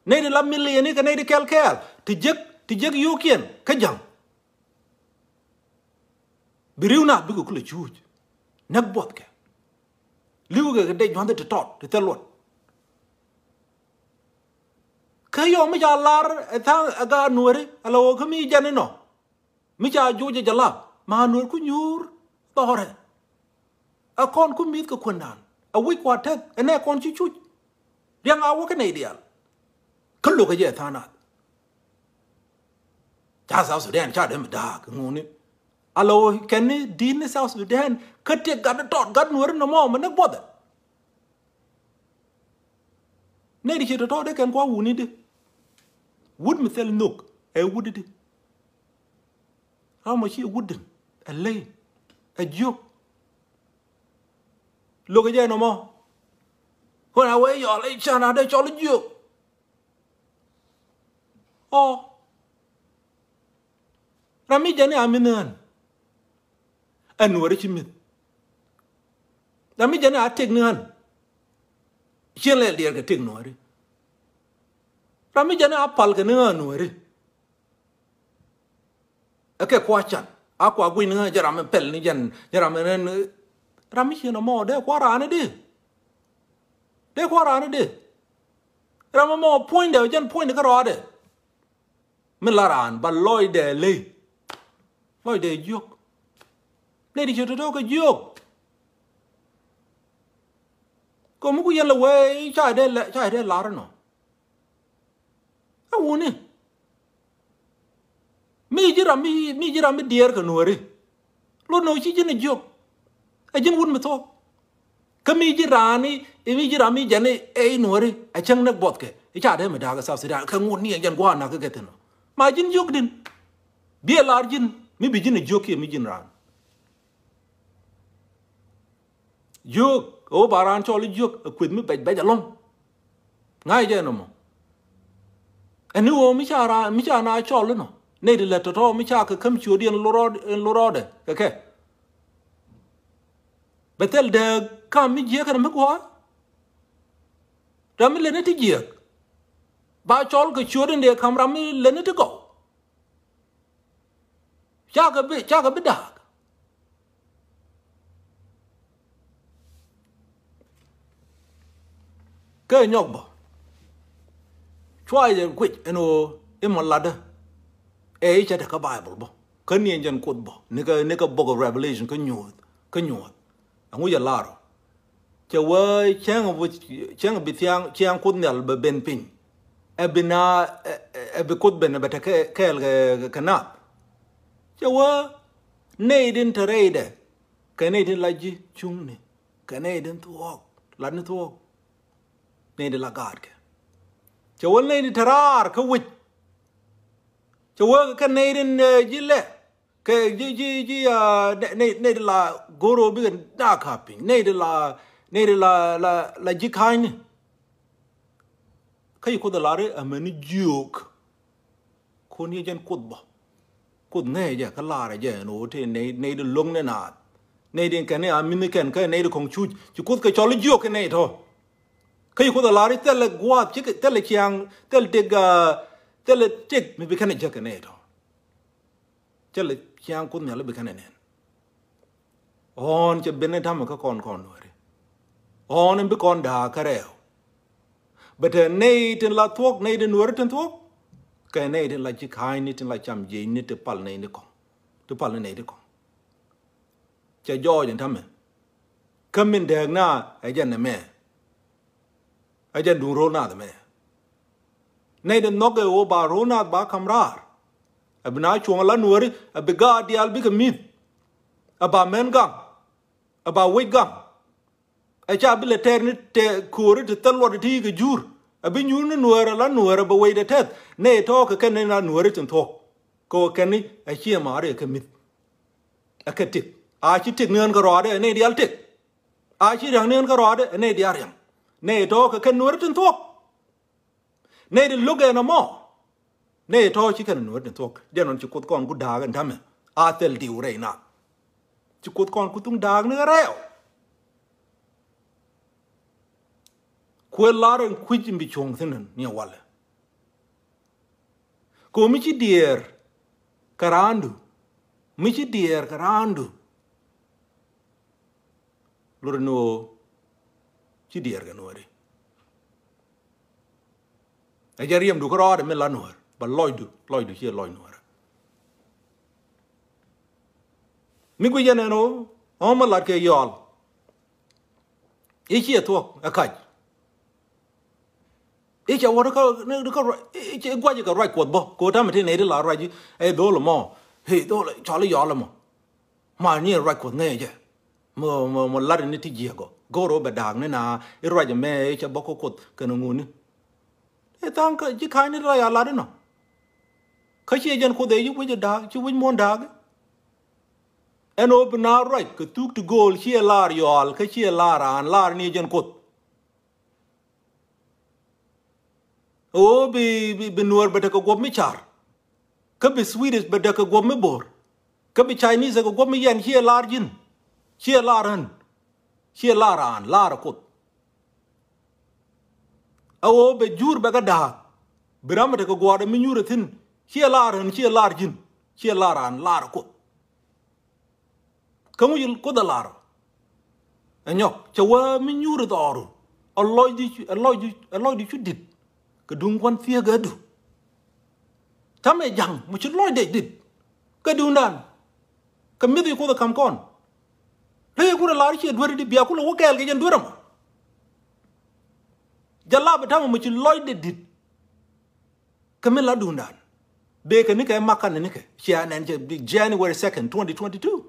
Nɛy di la miliɛni kɛ nɛy di kɛl kɛɛl. Ti jiäk, ti jiäk yio̱o̱kiɛn. Kä ja̱ŋ. Bi riw nath bikɛ kulɛ cuuc. Nɛk buɔthkɛ. Li̱wkɛ kɛ dee jua̱nhdɛ ti tɔt, ti thil luɔt. Kä yɔm mi ca lar ɛ tha̱a̱ŋ ɛ gaat nuɔri, ala ɣöö kä mi jɛn inɔ. Mi ca joc ɛ jɛ la, ma nuɔr ku nyuur dhɔrɛ. Ɛ kɔn ku mi̱th kɛ kuändan. Ɛ wi̱c kua tɛth, ɛ nɛ kɔn ci cuc. Riɛŋ a wä kä nɛy diaal. Kä lo̱kɛ jɛ ɛ tha̱a̱ŋ nath. Ca South Sudan, ca dee mi da̱a̱k, ŋuni. Ala ɣöö kɛn ni di̱t ni South Sudan, kä tëk gat tɔt, gat nuɔri nɔmɔ, mi ni buɔthɛ. Nɛy di ci tɔ̱tɔ̱ dee kɛn kua wuni di. Wut mi thil nhök, ɛ wut di. Ram mɔ ci wut din, ɛ ley, ɛ jiök. Lo̱kɛ jɛ nɔmɔ. Ɣän a wee yɔl, i̱ can a dee cɔl jiök. Ɔ. Ram mi jɛn a mi̱th ni ɣän. Ɛ nuɔri ci mi̱th. Ram mi jɛn a tëk ni ɣän. Cien lɛl diɛɛr kɛ tëk nuɔri. Ram mi jɛn a pal kɛ ni ɣän nuɔri. Ɛ kɛ kua can. A kua guic ni ɣän jɛ ram mi pɛl ni jɛn, jɛ ram mi ren. Ram mi cien ɛmɔ dee kua raan ni di. Dee kua raan ni di. Ram ɛmɔ puɔ̱nydɛ, jɛn puɔ̱nydɛ kä rɔɔdɛ. Mi la raan ba lɔcdɛ ley. Lɔcdɛ jiök. Nɛy di ci tɔ̱tɔ̱ kɛ jiök. Kɛ mi ku yɛn lɛ wee ca dee lɛ, ca dee lar inɔ. Ɛ wuni. Mi ji̱ ram mi, mi ji̱ ram mi diɛɛr kɛ nuɔri. Lot nɔ ci ji̱n ɛ jiök. Ɛ ji̱n wut mi thuɔ̱k. Kä mi ji̱ raan i̱, mi ji̱ ram mi jɛn i̱, ɛ i̱ nuɔri. Ɛ cäŋ nɛk buɔthkɛ. I̱ ca dee mi da̱a̱k ɛ South Sudan. Kɛ ŋot ni ɛ jɛn gua̱a̱r na̱k kä kɛ thi̱n ɔ. Ma ji̱n jiök din. Biɛ lar ji̱n. Mi bi ji̱n ɛ jiök kiɛ mi ji̱n raan. Jiök, ɣöö ba raan cɔl i̱ jiök, ɛ kueth mi bɛc bɛc ɛlɔ̱ŋ. Ŋa̱c jɛ nɔmɔ. Ɛn ni ɣöö mi ca raan, mi ca na cɔl inɔ. Nɛy ti lät tɔ̱tɔ̱ mi ca kɛ käm ciötdiɛn lorɔɔd, ɛn lorɔɔdɛ, kɛ kɛ. Bɛ thil dääk kam mi jiääk kɛn mi gua̱a̱r. Ram mi lät ni ti jiääk. Ba cɔl kɛ ciötdiɛn dee kam ram mi lät ni ti gɔw. Cakɛ bi, cakɛ bi da̱a̱k. Kä nyɔk bä. Cua jɛ guic ɛn ɣöö imɔ latdä. Ɛ i̱ cɛ te kä Bible bä. Kä ni ɛn jɛn Kuoth bä. Ni kä, ni kä book of Revelation kä nyuɔ̱th. Kä nyuɔ̱th. Ɛŋu jɛ lar ɔ. Cɛ wee cäŋ bi, cäŋ bi thiaŋ, ciaŋ Kuoth Nhial bɛ ben piny. Ɛ bi na, ɛ, ɛ, ɛ bi Kuoth ben ɛ bɛ te kɛ, kɛɛl kɛ, kɛ, kɛ naath. Cɛ wee nɛy din te rɛydɛ. Kɛ nɛy din la ji̱ cuŋni. Kɛ nɛy din thuɔɔk. Latni thuɔɔk. Nɛy din la gaatkɛ. Cɛ wee nɛy din te raar kä wec. Cɛ wee kɛ nɛy din, ɛ, ji̱ lɛ. Kɛ ji̱, ji̱, ji̱, ah, nɛ, nɛ, nɛ di la go̱ro̱ bikɛ na ka piny. Nɛ di la, nɛ di la, la, la ji̱ ka̱nyni. Kä yi Kuoth ɛ lar i̱ amäni jiök. Kun yɛ jɛn Kuoth bä. Kuoth ŋäcɛ jɛ kä lar jɛ ɛn ɣöö tëë nɛ, nɛ di lo̱ŋ nɛ naath. Nɛ di kɛn i̱ a mi̱ni kɛn kä nɛ di kɔ̱ŋ cuc. Ci Kuoth kɛ cɔl i̱ jiök kɛ nɛ tɔ̱. Kä ci Kuoth ɛ lar i̱ thilɛ gua̱a̱th, thilɛ ciaŋ, thilɛ tëk, thilɛ tëk mi bi kɛn ɛ jäk kɛ nɛy tɔ̱. Thilɛ ciaŋ Kuoth Nhial i̱ bi kɛn ɛ nɛn. Ɣɔ̱ɔ̱n cɛ ben ni ta̱mɛ kä kɔn kɔn Nuääri. Ɣɔ̱ɔ̱n in bi kɔn da̱a̱k kä rɛɛw. Bɛ te nɛy tin la thuɔ̱k, nɛy tin Nuääri tin thuɔ̱k. Kɛ nɛy tin la ji̱ ka̱a̱cni, tin la cam jiɛcni, ti pal nɛy ni kɔ̱ŋ. Ti pal ni nɛy ti kɔ̱ŋ. Cɛ jɔɔc in ta̱mɛ. Kä min dääk na ɛ jɛn nɛmɛ. Ɛ jɛn duŋ ro̱l naath ɛmɛ. Nɛy ti nhɔk ɛ ɣöö ba ro̱l naath ba ka̱m raar. Ɛ bi na cuɔ̱ŋ ɛ la Nuääri, ɛ bi gaat diaal bikɛ mi̱th. Ɛ ba män gaŋ. Ɛ ba wec gaŋ. Ɛ ca bi lɛ tɛɛr ni tɛ ko̱ri ti thil luɔt ti kɛ jur. Ɛ bi nyuur ni Nuäär ɛ la Nuäär ɛ bɛ wecdɛ tɛth. Nɛy tɔ̱ kɛ kɛn ni na Nuääri tin thuɔ̱k. Kɛ ɣöö kɛn ni ɛ ciɛ maari ɛ kɛ mi̱th. Ɛ kɛ tëk. A ci tëk ni ɣän kɛ rɔaadɛ ɛ nɛy diaal tëk. A ci ria̱ŋ ni ɣän kɛ rɔaadɛ ɛ nɛy diaal ria̱ŋ. Nɛy tɔ̱ kɛ kɛn Nuääri tin thuɔ̱k. Nɛy ti lo̱k ɛn ɛmɔ. Nɛy tɔ̱ ci kɛn Nuääri tin thuɔ̱k. Jɛn ɣän ci Kuoth kɔn ku da̱a̱k ɛn ta̱mɛ. A thil diw rɛy naath. Ci Kuoth kɔn ku thuŋ da̱a̱k ni rɛɛw. Kuëë lar ɛn kui̱c in bi cuɔ̱ŋ thi̱n ɛn ni ɛ walɛ. Kɛ ɣöö mi ci diɛɛr kɛ raandu. Mi ci diɛɛr kɛ raandu. Lur ni ɣöö ci diɛɛr kɛ Nuääri. Ɛ jɛ riɛmdu kä rɔɔdɛ mi la Nuäär. Bɛ lɔcdu, lɔcdu ciɛ lɔc Nuäär. Mi guic ɛn ɛn ɣöö, ɣöö mi lat kɛ yɔɔl. I̱ ciɛ thuɔ̱k, ɛ kac. I̱ cɛ wä kä, kä, kä, i̱ cɛ gua̱c kɛ ruac Kuɔth bä. Kɛ ɣöö ta̱mɛ ti nɛy ti la ruac i̱, ɛ dhol ɛmɔ. I̱ dhol, cɔl i̱ yɔɔl ɛmɔ. Ma ni ruac Kuɔth ŋäcɛ jɛ. Mɔ, mɔ, mɔ lat ni ti jiɛk ɔ. Go̱o̱r ɣöö bɛ da̱a̱k ni na i̱ ruac ɛmɛ i̱ cɛ bä kä Kuoth kɛnɛ ŋuni. I̱ tha̱a̱ŋ kä ji̱ ka̱ny ni ti la ya lat inɔ. Kä ciɛ jɛn Kuoth ɛ ci wi̱c ɛ da̱a̱k, ci wi̱c muɔ̱ɔ̱n da̱a̱k. Ɛn ɣöö bi na ruac kɛ thuk ti gööl ciɛ lar yɔaal kä ciɛ lar raan, lar ni jɛn Kuoth. Ɣöö bi, bi, bi Nuäär bɛ tekɛ guɔ̱p mi car. Kä bi Swedish bɛ tekɛ guɔ̱p mi bo̱o̱r. Kä bi Chinese tekɛ guɔ̱p mi yɛn ciɛ lar ji̱n. Ciɛ lar ɣän. Ciɛ lar raan, lar Kuoth. A ɣöö bɛ jur bɛ kɛ da̱a̱k. Bi ram mi tekɛ gua̱a̱r mi nyuur ɛ thi̱n. Ciɛ lar ɣän, ciɛ lar ji̱n. Ciɛ lar raan, lar Kuoth. Kä ŋuc Kuoth ɛ lar ɔ. Ɛ nyɔk, cɛ wee mi nyuur ɛ dhɔru. Ɛ lɔcdu, ɛ lɔcdu, ɛ lɔcdu cu di̱t. Kɛ duŋ kuan thieekädu. Ta̱mɛ ja̱ŋ, mi ci lɔcdɛ di̱t. Kɛ duŋdan. Kɛ mi̱th i̱ Kuoth ɛ ka̱m kɔn. Ley ɛ kun ɛ lar ciɛ duer di bia kun ɛ wä kɛɛl kɛ jɛn duer ɛmɔ. Jɛ lap ɛ ta̱mɛ mi ci lɔcdɛ di̱t. Kä mi la duŋdan. Bëë kɛ nikɛ makan nikɛ. Cia nɛn cɛ bi January second, twenty twenty-two.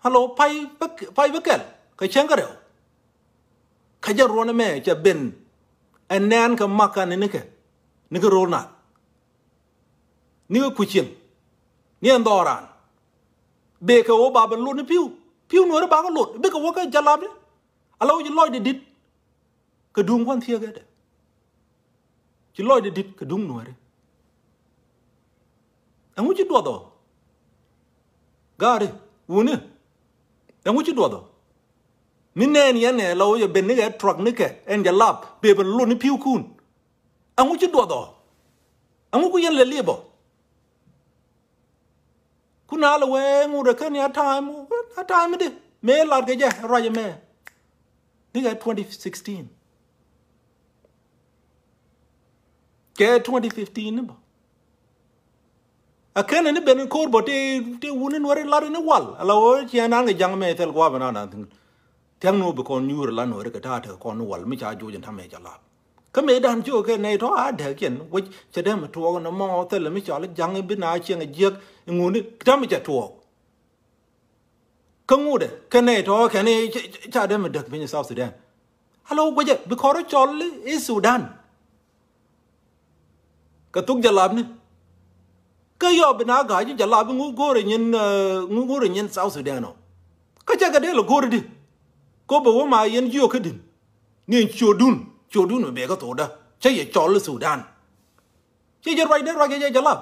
Hello, pay bä, pay bä kɛl. Kɛ cäŋ kɛ rɛw. Kä jɛ ruɔn ɛmɛ cɛ ben. Ɛ nɛn kɛ makan nikɛ. Nikɛ ro̱l nath. Nikɛ kucieŋ. Ni ɛn dhɔran. Bëë kɛ wä ba ben lot ni pi̱w. Pi̱w Nuäri ba kɛ lot. Bikɛ wä kɛ jalap ni. Ala wä ci lɔcdɛ di̱t. Kɛ duŋ kuan thieekädɛ. Ci lɔcdɛ di̱t kɛ duŋ Nuäri. Ɛŋu ci duɔth ɔ? Gaari, wuni. Ɛŋu ci duɔth ɔ? Mi nɛɛn yɛn ɛ la wä yɛ ben nikɛ truck nikɛ ɛn jɛ lap. Bëë ben lot ni pi̱wkun. Ɛŋu ci duɔth ɔ? Ɛŋu ku yɛn lɛ liep ɔ? Ku na lɛ wee ŋut ɛ kɛn ya time, a time di. Mëë lat kɛ jɛ, ruac ɛmɛ. Ni kɛ twenty sixteen. Kɛ twenty fifteen ni bä. A kɛn ni ben in ko̱r bä ti, ti wuni Nuäri lat ni wal. Ala wee ciɛ nan kɛ ja̱ŋ mɛ thil gua̱a̱ bä nan nan thi̱n. Thia̱ŋ ni wä bi kɔn nyuur la Nuäri kɛ ta̱a̱ tekɛ kɔn ni wal mi ca joc in ta̱mɛ ca lap. Kä mëëdan ci wä kɛ nɛy tɔ̱ a dääk yɛn wec cɛ dee mi tuɔɔk ni mɔ thilɛ mi cɔal ja̱ŋ bi na cieŋ a jiäk iŋuni ta̱mɛ cɛ tuɔɔk. Kä ŋutdɛ kɛ nɛy tɔ̱ kɛn i̱ ca dee mi däk piny South Sudan. Alo guecɛ bi kɔr cɔl i̱ Sudan. Kɛ thuk jalapni. Kä yɔ bi na ga̱a̱c i̱ jalap i̱ ŋu go̱o̱rɛ nyin, ŋu go̱o̱rɛ nyin South Sudan ɔ. Kä cɛ kɛ dee lɛ go̱o̱rɛ di. Ko bɛ wä ma yɛn jiök kä di̱n. Ni ciötdun, ciötdun mi bɛ kä thokdä. Cä yɛ cɔl i̱ Sudan. Cɛ jɛ ruacdɛ ruac kɛ jɛ jalap.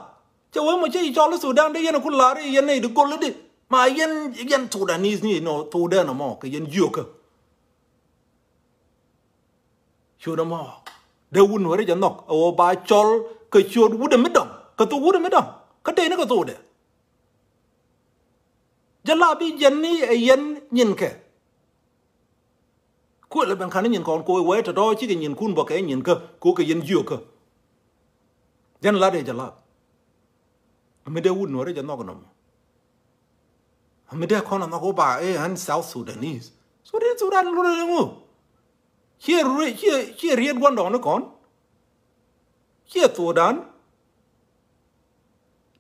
Cɛ wee mɔ cä yi cɔl i̱ Sudan dee yɛn ku la̱r i̱ yɛn nɛy di go̱l i̱di. Ma yɛn, yɛn Sudanese ni nɔ thokdɛ nɔmɔ kɛ yɛn jiökä. Ciötdɛ mɔ. Dee wut Nuäri jɛ nhɔk ɛ ɣöö ba cɔl kɛ ciöt wutdɛ mi dɔ̱ŋ, kɛ thok wutdɛ mi dɔ̱ŋ. Kä tëëni kɛ thokdɛ. Jɛ lap i̱ jɛn ni ɛ yɛn nyinkɛ. Kuël ɛ ben ka̱n ni nyinkɔn ko̱ wee tɔ̱tɔ̱ cikɛ nyinkun bä kɛ nyin kä ko̱ kɛ yɛn jiök kä. Jɛn lat ɛ jɛ lap. Ami dee wut Nuäri jɛ nhɔk nɔmɔ. Ami dee kɔn a nhɔk wä ba ɛ ɣän South Sudanese. Sudan, Sudan lurɛ ni ŋu? Ciɛ ri-, ciɛ, ciɛ riet gua̱ndɔɔŋni kɔn. Ciɛ Sudan.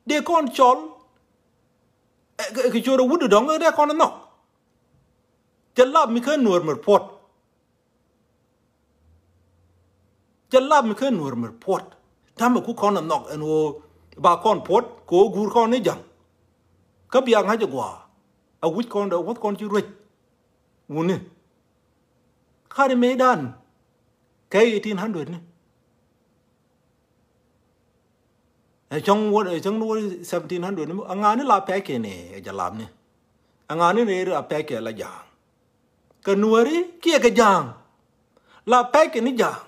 Dee kɔn cɔl. Ɛ, kɛ, kɛ ciötdɛ wut dɔ̱ŋ dee kɔn a nhɔk. Jɛ lap mi kä Nuäär mi puɔ̱t. Jɛ lap mi kä Nuäär mi puɔ̱t. Ta̱mɛ ku kɔn a nhɔk ɛn ɣöö ba kɔn puɔ̱t kɛ ɣöö guur kɔn ni ja̱ŋ. Kä bia ŋa̱c ɛ gua̱a̱. A wi̱c kɔn dee wuɔ̱th kɔn ci ruec. Wuni. Kari mëëdan. Kɛ eighteen hundred ni. Ɛ cäŋ wä, ɛ cäŋ ni wä seventeen hundred ni. Aŋa̱ni la pɛc kɛ ni ɛ jɛ lap ni. Aŋa̱ni rɛy la pɛc kɛ la ja̱a̱ŋ. Kɛ Nuäri kiɛ kɛ ja̱a̱ŋ. La pɛc kɛ ni ja̱a̱ŋ.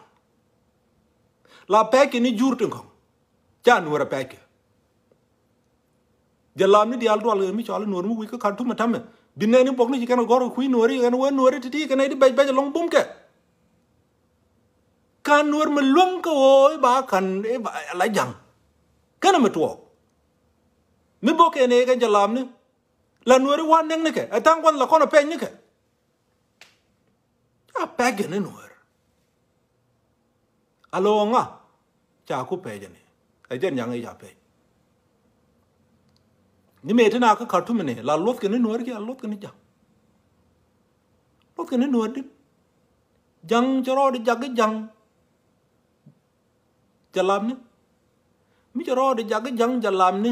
La pɛc kɛ ni jur tin kɔ̱ŋ. Ca Nuäär a pɛc kɛ. Jɛ lam ni diaal dual mi cɔal Nuäär mi wi̱c kä Khartoum ɛ ta̱mɛ. Bi nɛɛni buɔk ni ci kɛn a gɔr kɛ kui̱ Nuääri kɛn wee Nuääri ti̱ti̱ kɛn a di bɛc bɛc alɔŋ bum kɛ. Ka̱n Nuäär mi luäŋ kä ɣöö i̱ ba ka̱n i̱ ba la ja̱ŋ. Kɛn a mi tuɔɔk. Mi bok kɛn ëë kɛ jɛ lam ni. La Nuääri wa̱n nɛŋ ni kɛ. Ɛ tha̱a̱ŋ kuath la kɔn a pɛc ni kɛ. Ca pɛc kɛ ni Nuäär. A lo̱o̱ŋa ca ku pɛc ni. Ɛ jɛn nyaŋ i̱ ca pɛc. Ni mëë ti na kä Khartoum ni la luɔth kɛ ni Nuäär kiɛ a luɔth kɛ ni ja̱ŋ. Luɔth kɛ ni Nuäär dit. Ja̱ŋ cɛ rɔɔd jak i̱ ja̱ŋ. Jɛ lam ni. Mi cɛ rɔɔd i̱ jak i̱ ja̱ŋ jɛ lam ni.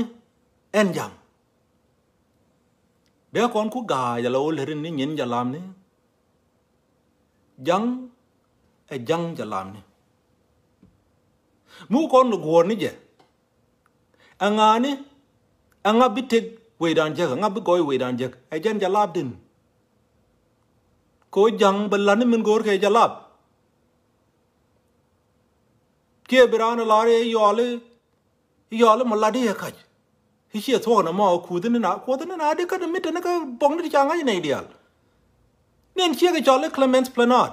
Ɛn ja̱ŋ. Dee kɔn ku ga̱a̱c ala wä lät in ni nyin jɛ lam ni. Ja̱ŋ ɛ ja̱ŋ jɛ lam ni. Mi wä kɔn ni guɔ̱ɔ̱r ni jɛ. Ɛŋa̱ni, ɛŋa bi tëk wecdan jek, ɛŋa bi gɔɔy wecdan jek. Ɛ jɛn jɛ lap din. Ko ja̱ŋ bɛ lat ni min go̱o̱r kɛ jɛ lap. Kiɛ bi raan ɛ lar i̱ yɔali, yɔali mɔ lat i̱ ɛ kac. I̱ ciɛ thuɔk nɛ mɔ kuuth ni na, kuoth ni na di kä di mi teni kä buɔk ni ti ca ŋa̱c nɛy diaal. Ni ɛn ciek ɛ cɔl i̱ Clemens Planot.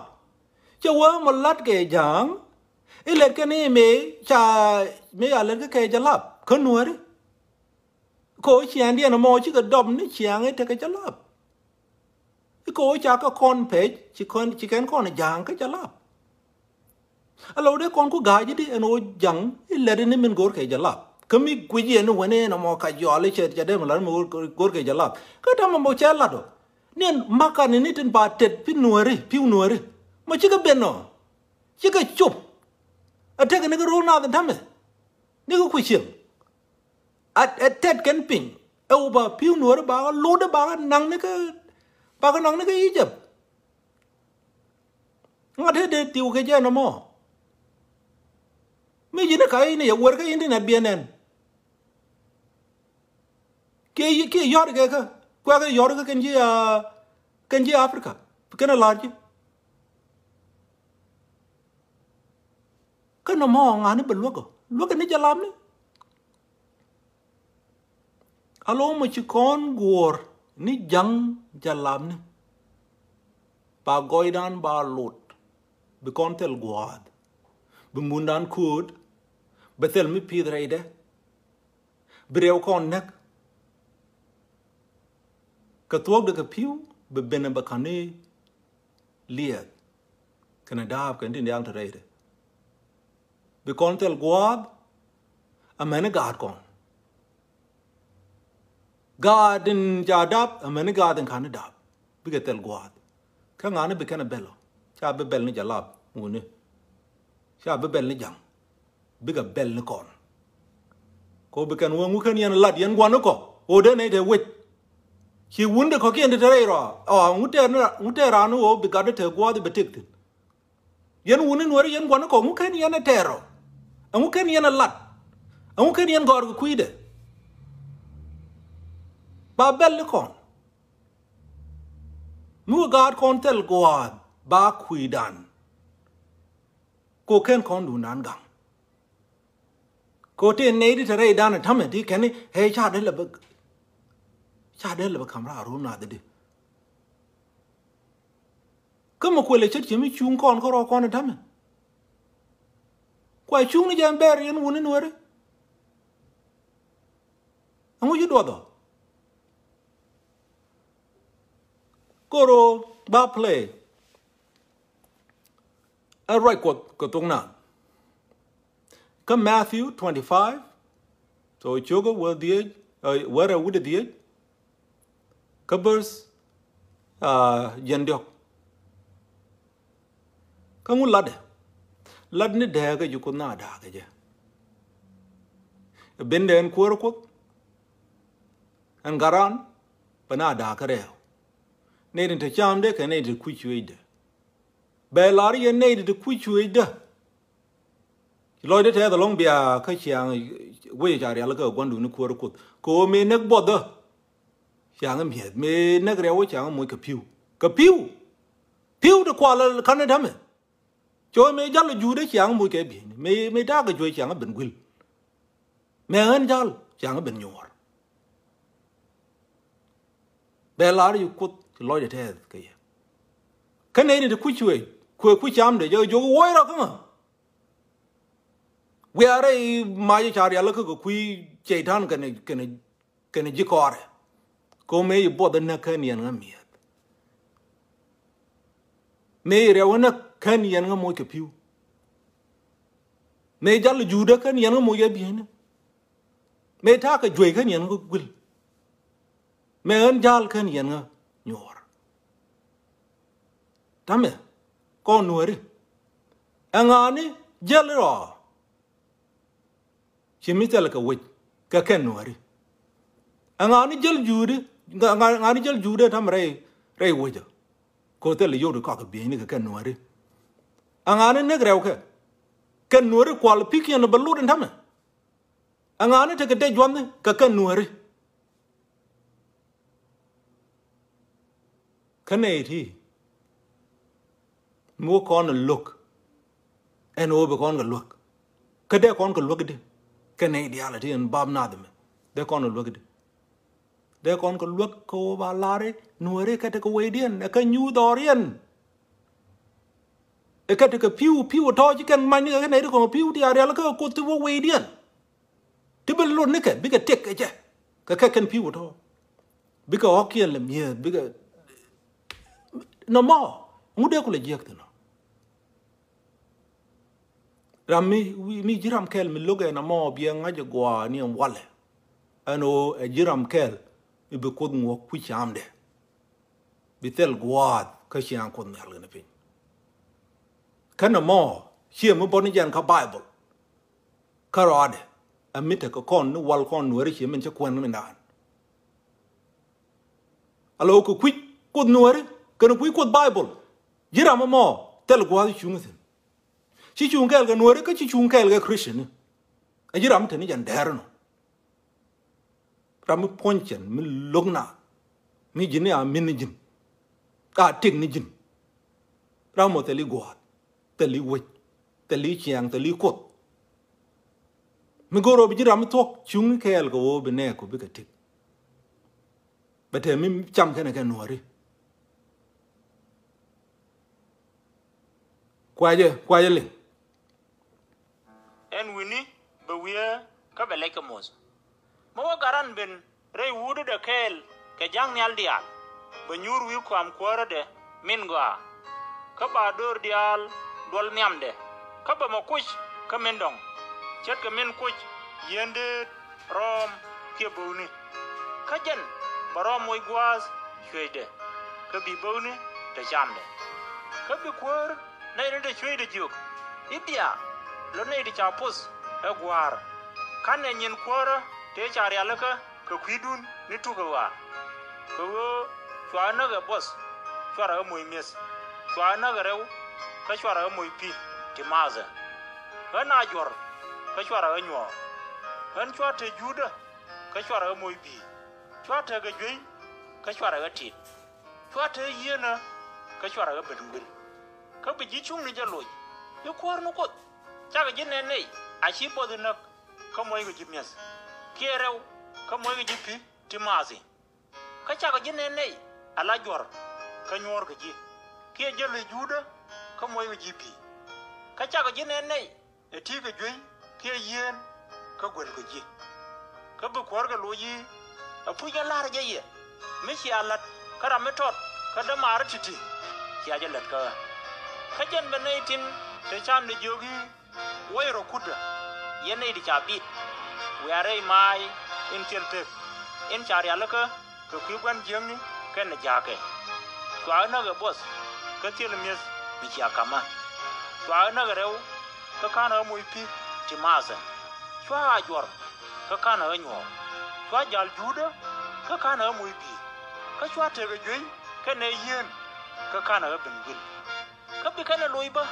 Cɛ wee mɔ lat kɛ ja̱a̱ŋ. I̱ lɛt kɛn i̱ mëë ca mëë a lɛt kä kɛ jɛ lap kä Nuääri. Ko ciaŋdiɛn ɛmɔ cikɛ dɔp ni ciaŋ i̱ tekɛ jɛ lap. I̱ ko ca kɛ kɔn pɛc ci kɔn ci kɛn kɔn ja̱a̱ŋ kä jɛ lap. Alo dee kɔn ku ga̱a̱c i̱di ɛn ɣöö ja̱ŋ i̱ lɛt ni min go̱o̱r kɛ jɛ lap. Kä mi guic yɛn ni wɛn ɛn ɛmɔ ka yɔal i̱ cɛ cɛ dee mi lat mi go̱o̱r kɛ jɛ lap. Kä tɛmɛ mɔ cɛ lat ɔ. Ni ɛn makan ni tin ba tet pi̱ Nuääri, pi̱w Nuääri. Mɔ cikɛ ben ɔ. Cikɛ cop. A tek ni kɛ ro̱o̱ nath in ta̱mɛ. Ni kɛ kui̱ cieŋ. A, ɛ tɛt kɛn piny. Ɛ wä ba pi̱w Nuääri ba kɛ lot ba kɛ naŋ ni kɛ, ba kɛ naŋ ni kɛ Egypt. Ŋa̱t te dee tiw kɛ jɛ nɔmɔ. Mi ji̱n kä in yɛ wär kä in tin a biɛn ɛn. Kiɛ, kiɛ yɔ̱r kɛ kä. Kuɛ kɛ yɔ̱r kä kɛn ji̱, ah, kɛn ji̱ Africa. Kɛn a la̱r ji̱. Kä nɔmɔ ŋa̱ni bɛ luäk ɔ. Luäk ni jɛ lam ni. Alo mɔ ci kɔn guɔ̱ɔ̱r ni ja̱ŋ jɛ lam ni. Ba gɔɔydan ba lot. Bi kɔn thil gua̱a̱th. Bi mundan ko̱o̱t. Bi thil mi pi̱th rɛydɛ. Bi rɛw kɔn näk. Kɛ thuɔ̱kdɛ kɛ pi̱w bi ben bɛ ka̱n ni liɛɛth. Kɛnɛ da̱a̱p kɛn tin diaal te rɛydɛ. Bi kɔn thil gua̱a̱th. Amäni gaat kɔn. Gaat in ca dap, amäni gaat in ka̱n ni dap. Bikɛ thil gua̱a̱th. Kä ŋa̱ni bi kɛn a bɛl ɔ. Ca bi bɛl ni jɛ lap ŋuni. Ca bi bɛl ni ja̱ŋ. Bikɛ bɛl ni kɔn. Ko bi kɛn wä ŋu kɛn yɛn lat yɛn gua̱n ni kɔ. Ɣöö dee nɛy te wec. Ci wundɛ kɔ̱kiɛn ti te rɛy rɔa. Ɔ, ŋu tɛɛr ni ra-, ŋu tɛɛr raan ni ɣöö bi gat ni te gua̱a̱th bi tëk thi̱n. Yɛn wuni Nuääri yɛn gua̱n ni kɔ, ŋu ken yɛn ɛ tɛɛr ɔ? Ɛŋu ken yɛn ɛ lat? Ɛŋu ken yɛn gɔ̱r kɛ kui̱dɛ? Ba bɛl ni kɔn. Mi wä gaat kɔn thil gua̱a̱th ba kui̱dan. Kɛ ɣöö /ken kɔn duundan gaŋ. Kɛ ɣöö tëë nɛy ti te rɛydan ɛ täämɛ ti kɛn i̱ ɛ ca dee lɛ bä, ca dee lɛ bä ka̱m raar run nath di. Kä mi kuël ɛ ce̱tkɛ mi cuŋ kɔn kärɔ̱ kɔn ɛ täämɛ. Kua cuŋni jɛ ɛn bɛɛr yɛn wutni Nuääri. Ɛŋu ci duɔth ɔ? Kɛ ɣöö ba play ɛ ruac Kuɔth kɛ thok naath. Kä Matthew twenty-five, so cio̱kä wä dhieec, ɛ, wä rɛw wi̱cdɛ dhieec. Kä verse, ah, jiɛn diɔ̱k. Kä ŋu latdɛ? Lat ni dääkä ji̱ Kuoth na da̱a̱kä jɛ. Ɛ bendɛ ɛn kuäärä Kuoth, ɛn garan, bɛ na da̱a̱kä rɛɛw. Nɛy tin te camdɛ kɛ nɛy ti kui̱c cuëëcdɛ. Bɛ lar yɛn nɛy ti kui̱c cuëëcdä. Lɔcdä tɛth ɛlɔ̱ŋ bia kä ciaŋ wec ca rialikä kɛ gua̱ndun ni kuäärä Kuoth. Kɛ ɣöö mëë näk buɔthä, ciaŋ mi̱eth. Mëë näk rɛw, ciaŋ moc kɛ pi̱w. Kɛ pi̱w. Pi̱w ti kual ɛ ka̱n ɛ täämɛ. Cɛ ɣöö mëë jäl ɛ juudä, ciaŋ moc kɛ bieyni. Mëë, mëë ta̱a̱ kɛ juey, ciaŋ ben guil. Mëë ɣän jäl, ciaŋ ben nyuɔɔr. Bɛ lar yɛ Kuoth ci lɔcdɛ tɛth kɛ yɛ. Kä nɛy ti kui̱c cuëëc, kuëë kui̱ camdɛ, jɛ jiök wuɔc rɔ kä ŋa? Wiaa rɛy mac ca rialikä kɛ kui̱ cɛy-tan kɛnɛ, kɛnɛ, kɛnɛ ji̱ kɔrɛ. Kɛ ɣöö mëë ci buɔth ɛ näk kä niɛn ɣä mi̱eth. Mëë ci rɛw ɛ näk kä niɛn ɣä moc kɛ pi̱w. Mëë jäl ɛ juudä kä niɛn ɣä moc kɛ bieyni. Mëë ta̱a̱ kɛ juey kä niɛn ɣä guil. Mëë ɣän jäl kä niɛn ɣä nyuɔɔr. Täämɛ, kɔn Nuääri. Ɛŋa ni jäl rɔ? Ci mi thil kɛ wec kɛ kɛn Nuääri. Ɛŋa ni jäl juudä, ŋa, ŋa, ŋa ni jäl juudä täämɛ rɛy, rɛy wecä? Kɛ ɣöö thil yio̱w ti kɔak kɛ bieyni kɛ kɛn Nuääri. Ɛŋa ni näk rɛwkɛ? Kɛn Nuääri kual pi̱kiɛn bɛ lot ɛn täämɛ. Ɛŋa ni tekɛ dee jua̱thni kɛ kɛn Nuääri? Kä nɛy ti mi wä kɔn ɛ luäk, ɛn ɣöö bi kɔn kɛ luäk. Kä dee kɔn kɛ luäk di? Kɛ nɛy diaal ti ɛn bap nath ɛmɛ, dee kɔn kɛ luäk di? Dee kɔn kɛ luäk kɛ ɣöö ba lar i̱ Nuääri kä tekɛ wecdiɛn, ɛ kä nyuuth dhɔriɛn. Ɛ kä tekɛ pi̱w, pi̱w ɛ tɔ̱ ci kɛn mac ni kɛ kɛ nɛy ti kɔn pi̱w ti a rialikä kɛ Kuoth ti wä wecdiɛn. Ti bi lot nikɛ, bikɛ tëk kɛ jɛ. Kɛ kɛ kɛn pi̱w ɛ tɔ̱. Bikɛ ɣɔ̱kiɛn lɛ mi̱eth, bikɛ nɔmɔ. Ŋut dee ku lɛ jiäk thi̱n ɔ? Ram mi, mi ji̱ ram kɛl mi lo̱kɛ nɔmɔ biɛ ŋa̱c ɛ gua̱a̱ ni ɛn walɛ. Ɛn ɣöö ɛ ji̱ ram kɛl mi bi Kuoth ŋuɔ̱k kui̱ camdɛ. Bi thil gua̱a̱th kä ciaŋ Kuoth Nhial kɛnɛ piny. Kä nɔmɔ, ciɛ mi bɔt ni jɛn kä Baibol. Kä rɔadɛ, ɛ mi tekɛ kɔn ni wal kɔn Nuääri, ciɛ min ci kuɛn mindan. Alo kɛ kui̱ Kuoth Nuääri kɛnɛ kui̱ Kuoth Baibol. Ji̱ ram ɛmɔ thil gua̱a̱th cuŋ thi̱n. Ci cuŋ kɛɛl kɛ Nuääri kä ci cuŋ kɛɛl kɛ Christian ni. Ɛ ji̱ ram te ni jɛn dɛɛr nɔ. Ram mi puɔ̱ny cɛn, mi lo̱k naath, mi ji̱n i̱ a min ni ji̱n. A tëk ni ji̱n. Ram mɔ thil i̱ gua̱a̱th, thil i̱ wec, thil i̱ ciaŋ, thil i̱ Kuoth. Mi go̱o̱r ɣöö bi ji̱ ram mi thuɔ̱k cuŋ kɛɛl kɛ ɣöö bi nɛɛku bikɛ tëk. Bɛ te mi cam kɛnɛ kɛ Nuääri. Kuacɛ, kuacɛ liŋ. Ɛn wi̱ni bɛ wiee kä bɛ lɛc kɛ moth. Mi wä gat ran ben rɛy wuudädɛ kɛɛl kɛ ja̱ŋ nhial diaal, bɛ nyuur wi̱i̱ kɔam kuäärädɛ min gɔaa. Kä ba döör diaal duɔl nhiamdɛ, kä bɛ mɔ kuc kä min dɔ̱ŋ, ce̱tkɛ min kuc yieen deet rɔɔm kiɛ bo̱o̱kni. Kä jɛn bɛ rɔɔm moc gua̱a̱th cuëëcdɛ, kä bi bo̱o̱kni te camdɛ. Kä bi kuäär nɛy ni te cuëëcdɛ jiök i̱, bia lɔ nɛy ti ca poth ɛ gua̱a̱r. Ka̱nɛ nyin kuäärä tëë ca rialikä kɛ kui̱dun ni tuk ɛ ɣɔaa. Kɛ ɣöö cua näk ɛ buɔth, cuarɛ ɣä moc mi̱eth. Cua näk ɛ rɛw, kä cuarɛ ɣä moc pi̱ ti maathä. Ɣän a juɔ̱r, kä cuarɛ ɣä nyuɔ̱ɔ̱r. Ɣän cua te juudä, kä cuarɛ ɣä moc bi̱i̱. Cua tekɛ juey, kä cuarɛ ɣä tit. Cua te yieenä, kä cuarɛ ɣä ben guil. Kä bi ji̱ cuŋni jɛ loc, I̱ kuäär ni Kuoth, cakɛ ji̱ nɛn nɛy a ci buɔth inäk, kä moc kɛ ji̱ mi̱eth, kiɛ rɛw, kä moc kɛ ji̱ pi̱ ti maathi. Kä cakɛ ji̱ nɛn nɛy a la juɔ̱r, kä nyuɔ̱ɔ̱r kɛ ji̱, kiɛ jäl i̱ Juudä, kä moc kɛ ji̱ pi̱. Kä cakɛ ji̱ nɛn nɛy ɛ ti̱i̱ kɛ juey kiɛ yieen, kä guel kɛ ji̱. Kä bi kuäär kɛ loc i̱, ɛ puc kɛ la̱r jɛ yɛ, mi cia la̱t kä ram mi tɔt kä dämaari ti̱ti̱, cia jɛ lät kä ɣä. Kä jɛn bɛ nɛy tin te camdɛ jiök i̱, wäc rɔ kutdä, yɛn nɛy ti ca bi̱i̱t, wiaa rɛy maac in thil pek, in ca rialikä kɛ kui̱ gua̱n jiäkni kɛnɛ ja̱a̱kɛ. Cua ɣä näk ɛ buɔth, kä thil mi̱eth mi cia ka̱mä. Cua ɣä näk ɛ rɛw, kä ka̱n ɣä moc pi̱ ti maathä. Cua ɣä a juɔ̱r, kä ka̱n ɣä nyuɔ̱ɔ̱r. Cua ja̱l Juudä, kä ka̱n ɣä moc bi̱i̱. Kä cua tekɛ juey kɛnɛ yieen, kä ka̱n ɣä ben guil. Kä bi kɛn ɛ loc bä,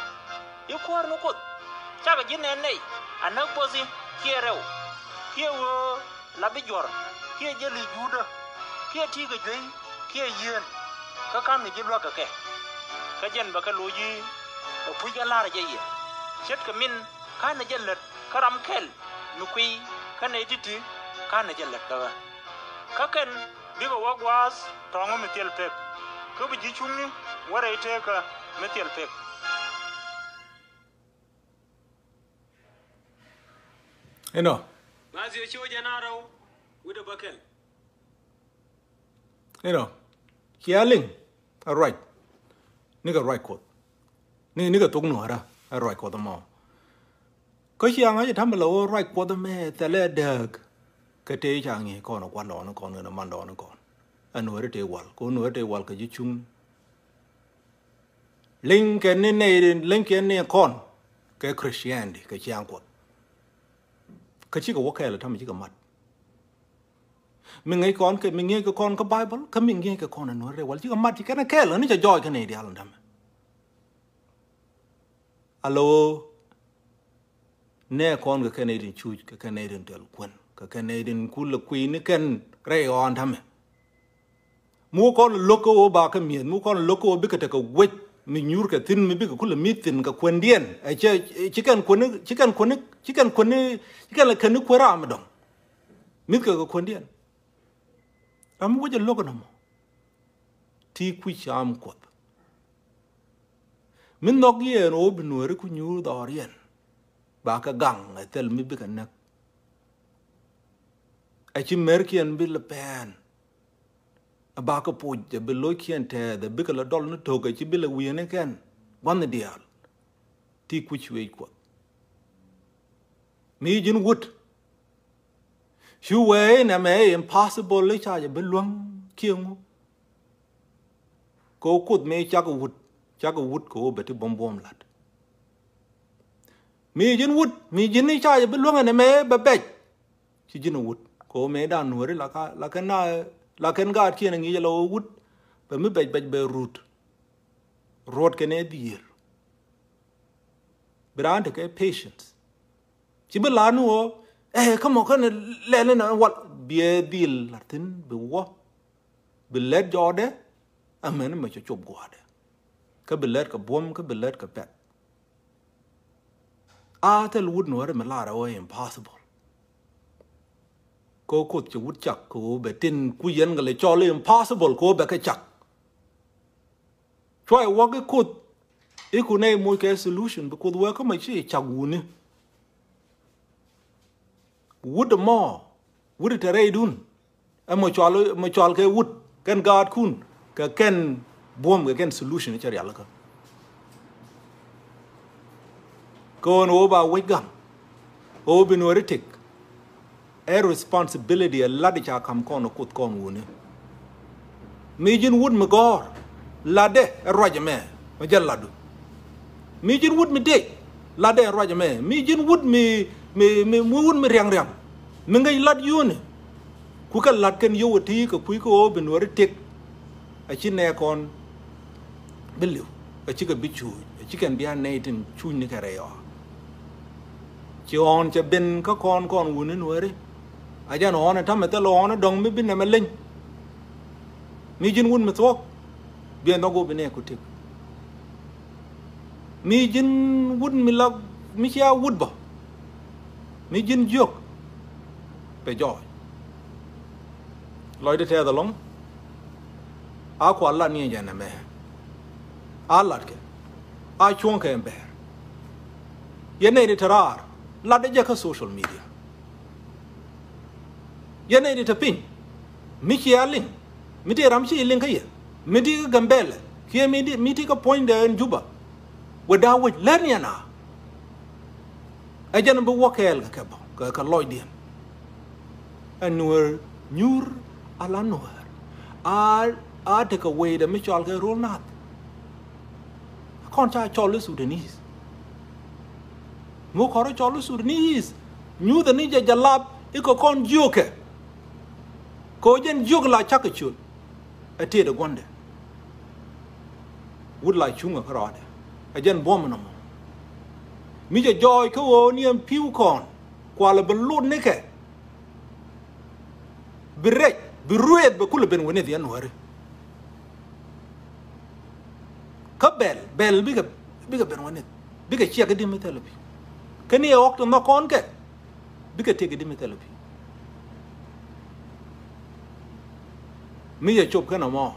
i̱ kuäär ni Kuoth, cakɛ ji̱ nɛn nɛy a näk buɔthi kiɛ rɛw, kiɛ ɣöö la bi juɔ̱r, kiɛ jäl i̱ Juudä, kiɛ ti̱i̱ kɛ juey, kiɛ yieen, kä ka̱n kɛ ji̱ luäk kɛ kɛ. Kä jɛn bɛ kɛ loc i̱, ɛ puc kɛ la̱r jɛ yɛ, ce̱tkɛ min ka̱n ɛ jɛ lät kä ram kɛl mi kuiy, kä nɛy ti̱ti̱ ka̱n ɛ jɛ lät kä ɣä. Kä kɛn bikɛ wä gua̱a̱th tɔ̱ɔ̱ŋä mi thil pek, kä bi ji̱ cuŋni wä rɛy teekä mi thil pek. Inɔ. Mathiu ciö jɛn a rɛw wi̱cdɛ bäkɛl. Inɔ. Cia liŋ a ruac. Nikɛ ruac Kuɔth. Ni, nikɛ thok Nuäärä a ruac Kuɔth ɛmɔ. Kä ciaŋ a ci ta̱mɛ la ɣöö ruac Kuɔth ɛmɛ thilɛ dääk. Kä tëë ca ŋi̱i̱c kɔn ɛ kuandɔɔŋnikɔn kɛnɛ mandɔɔŋnikɔn. Ɛ Nuääri tëë wal, kɛ ɣöö Nuääri tëë wal kɛ ji̱ cuŋni. Liŋ kɛn ni nɛy, liŋ kɛn ni kɔn kɛ Christianity, kɛ ciaŋ Kuɔth. Kä cikɛ wä kɛɛl ɛ ta̱mɛ cikɛ mat. Mi ŋi̱eec kɔn kɛ, mi ŋi̱eec kɛ kɔn kä Bible, kä mi ŋi̱eec kɛ kɔn ɛ Nuääri tëë wal, cikɛ mat, ci kɛn ɛ kɛɛl, ɣän ni cɛ jɔɔc kɛn nɛy diaal ɛn ta̱mɛ. Alo, nɛ kɔn kɛ kɛn nɛy tin cuc, kɛ kɛn nɛy tin tɛl kuän, kɛ kɛn nɛy tin kulɛ kui̱ ni kɛn rɛy ɣɔ̱ɔ̱n ta̱mɛ. Mi wä kɔn lo̱k kä ɣöö ba kä mi̱eth, mi wä kɔn lo̱k kä ɣöö bikɛ tekɛ guec mi nyuur kɛ thi̱n, mi bikɛ kulɛ mi̱th thi̱n kɛ kuändiɛn. Ɛ cɛ, ci kɛn kuäni, ci kɛn kuäni, ci kɛn kuäni, ci kɛn lɛ kɛn ni kuäär ram mi dɔ̱ŋ. Mi̱thkɛ kɛ kuändiɛn. Ram mi wec ɛ lo̱k ɛn ɔmɔ. Ti kui̱ cam Kuɔth. Mi nhɔk yɛn ɣöö bi Nuääri ku nyuur dhɔriɛn. Ba kɛ gaŋ ɛ thil mi bikɛ näk. Ɛ ci mɛrkiɛn bi lɛ pɛn. Ɛ ba kɛ poc, ɛ bi lo̱ckiɛn tɛɛth, ɛ bikɛ lɛ dɔl ni to̱k, ɛ ci bi lɛ wi̱i̱ ni kɛn. Gua̱n ni diaal. Ti kui̱ cuëëc Kuɔth. Mi ji̱n wut. Cu wee nɛmɛ impossible i̱ ca jɛ bi luäŋ kiɛ ŋu. Kɛ ɣöö Kuoth mëë cakɛ wut, cakɛ wut kɛ ɣöö bɛ ti buɔ̱m buɔ̱m la̱t. Mi ji̱n wut, mi ji̱n i̱ ca jɛ bi luäŋ ɛnɛmɛ bɛ bɛc. Ci ji̱n ɛ wut. Kɛ ɣöö mëë dan Nuääri la ka, la kɛn na, la kɛn gaatkiɛn ɛ ŋi̱i̱c ɛ la ɣöö wut. Bɛ mi bɛc bɛc bɛ rut. Ruɔt kɛn ɛ dhier. Bi raan tekɛ patience. Ci bi la̱r ni ɣöö, eh, kä mɔ kɛn lɛl ni na wal. Biɛ dhil la̱r thi̱n bi wä. Bi lɛt jɔɔdɛ, amäni mɛ cɛ cop gua̱a̱dɛ. Kä bi lɛt kɛ buɔ̱m, kä bi lɛt kɛ pɛ̈th. A thil wut Nuääri mi la̱r ɛ ɣöö impossible. Kɛ ɣöö Kuoth cɛ wut cak, kɛ ɣöö bɛ tin ku yɛn kɛ lɛ cɔl impossible, kɛ ɣöö bɛ kɛ cak. Cuay wäk i̱ Kuoth i̱ ku nɛy moc kɛ solution, because wee kä mɔ ci cak wuni. Wut ɛmɔ, wut ɛ te rɛydun. Ɛmɔ cɔal, ɛmɔ cɔal kɛ wut kɛn gaatkun kɛ kɛn buɔ̱m kɛ kɛn solution cɛ rialikä. Kɛ ɣöö ni ɣöö ba wec gaŋ, ɣöö bi Nuääri tëk. Ɛ responsibility ɛ lat i̱ ca ka̱m kɔn ɛ Kuoth kɔn wuni. Mi ji̱n wut mi gɔ̱r, latdɛ ɛ ruac ɛmɛ, mi jɛ latdu. Mi ji̱n wut mi dec, latdɛ ɛ ruac ɛmɛ. Mi ji̱n wut mi, mi, mi, mi wut mi riaŋ riaŋ, mi ŋäc lat yio̱o̱ni. Ku kɛ lat kɛn yio̱w ɛ ti kɛ kui̱ kä ɣöö bi Nuääri tëk. A ci nɛɛkɔn bi li̱w, a cikɛ bi cuuc, a cikɛn bi a nɛy tin cuuc ni kɛ rɛy ɣɔaa. Ci ɣɔ̱ɔ̱n cɛ ben kä kɔn kɔn wuni Nuääri. A jɛn ɣɔ̱ɔ̱n ɛ ta̱mɛ thil ɣɔ̱ɔ̱n ɛ dɔ̱ŋ mi bi nɛmɛ leny. Mi ji̱n wut mi thuɔ̱k, bi ɛn nhɔk ɣöö bi nɛɛku tëk. Mi ji̱n wut mi la, mi cia wut bä, mi ji̱n jiök, bɛ jɔɔc. Lɔcdä tɛɛth ɛlɔ̱ŋ. A kua lat ni jɛ nɛmɛ. A latkɛ. A cuɔ̱ŋkɛ ɛn bɛɛr. Yɛn nɛy ti te raar latdä jɛ kä social media. Yɛn nɛy ti te piny, mi cia liŋ, mi ti ram ci liŋ kä yɛ, mi ti kä Gambɛlɛ kiɛ mi ti, mi ti kä puɔ̱nydɛ ɛn Juba, wä da̱a̱ wec lät ni ɛn a. Ɛ jɛn bi wä kɛɛl kɛ kɛ bä kɛ, kɛ lɔcdiɛn. Ɛ Nuäär nyuur ala Nuäär. A, a tekɛ wecdɛ mi cɔal kɛ rol nath. Kɔn ca cɔl i̱ Sudanese. Mi kɔr cɔl i̱ Sudanese, nyuuthɛ ni jɛ jalap i̱ kɛ kɔn jiökɛ. Kɛ ɣöö jɛn jiök la cakɛ ciöt. Ɛ tëëdɛ guɔ̱ndɛ. Wut la cuŋä kä rɔɔdɛ. Ɛ jɛn buɔ̱m nɔmɔ. Mi jɛ jɔɔc kä ɣöö ni ɛn pi̱w kɔn. Kualɛ bi lut nikɛ. Bi rɛc, bi ruëëth, bɛ kulɛ ben wä ni dhiɛn Nuääri. Kä bɛl, bɛl bikɛ, bikɛ ben wä ni, bikɛ ciɛk i̱di mi thilɛ pi̱w. Kä ni ɛ ɣɔk ti nhɔk kɔn kɛ, bikɛ tiɛk i̱di mi thilɛ pi̱w. Mi yɛ cop kɛn ɛmɔ.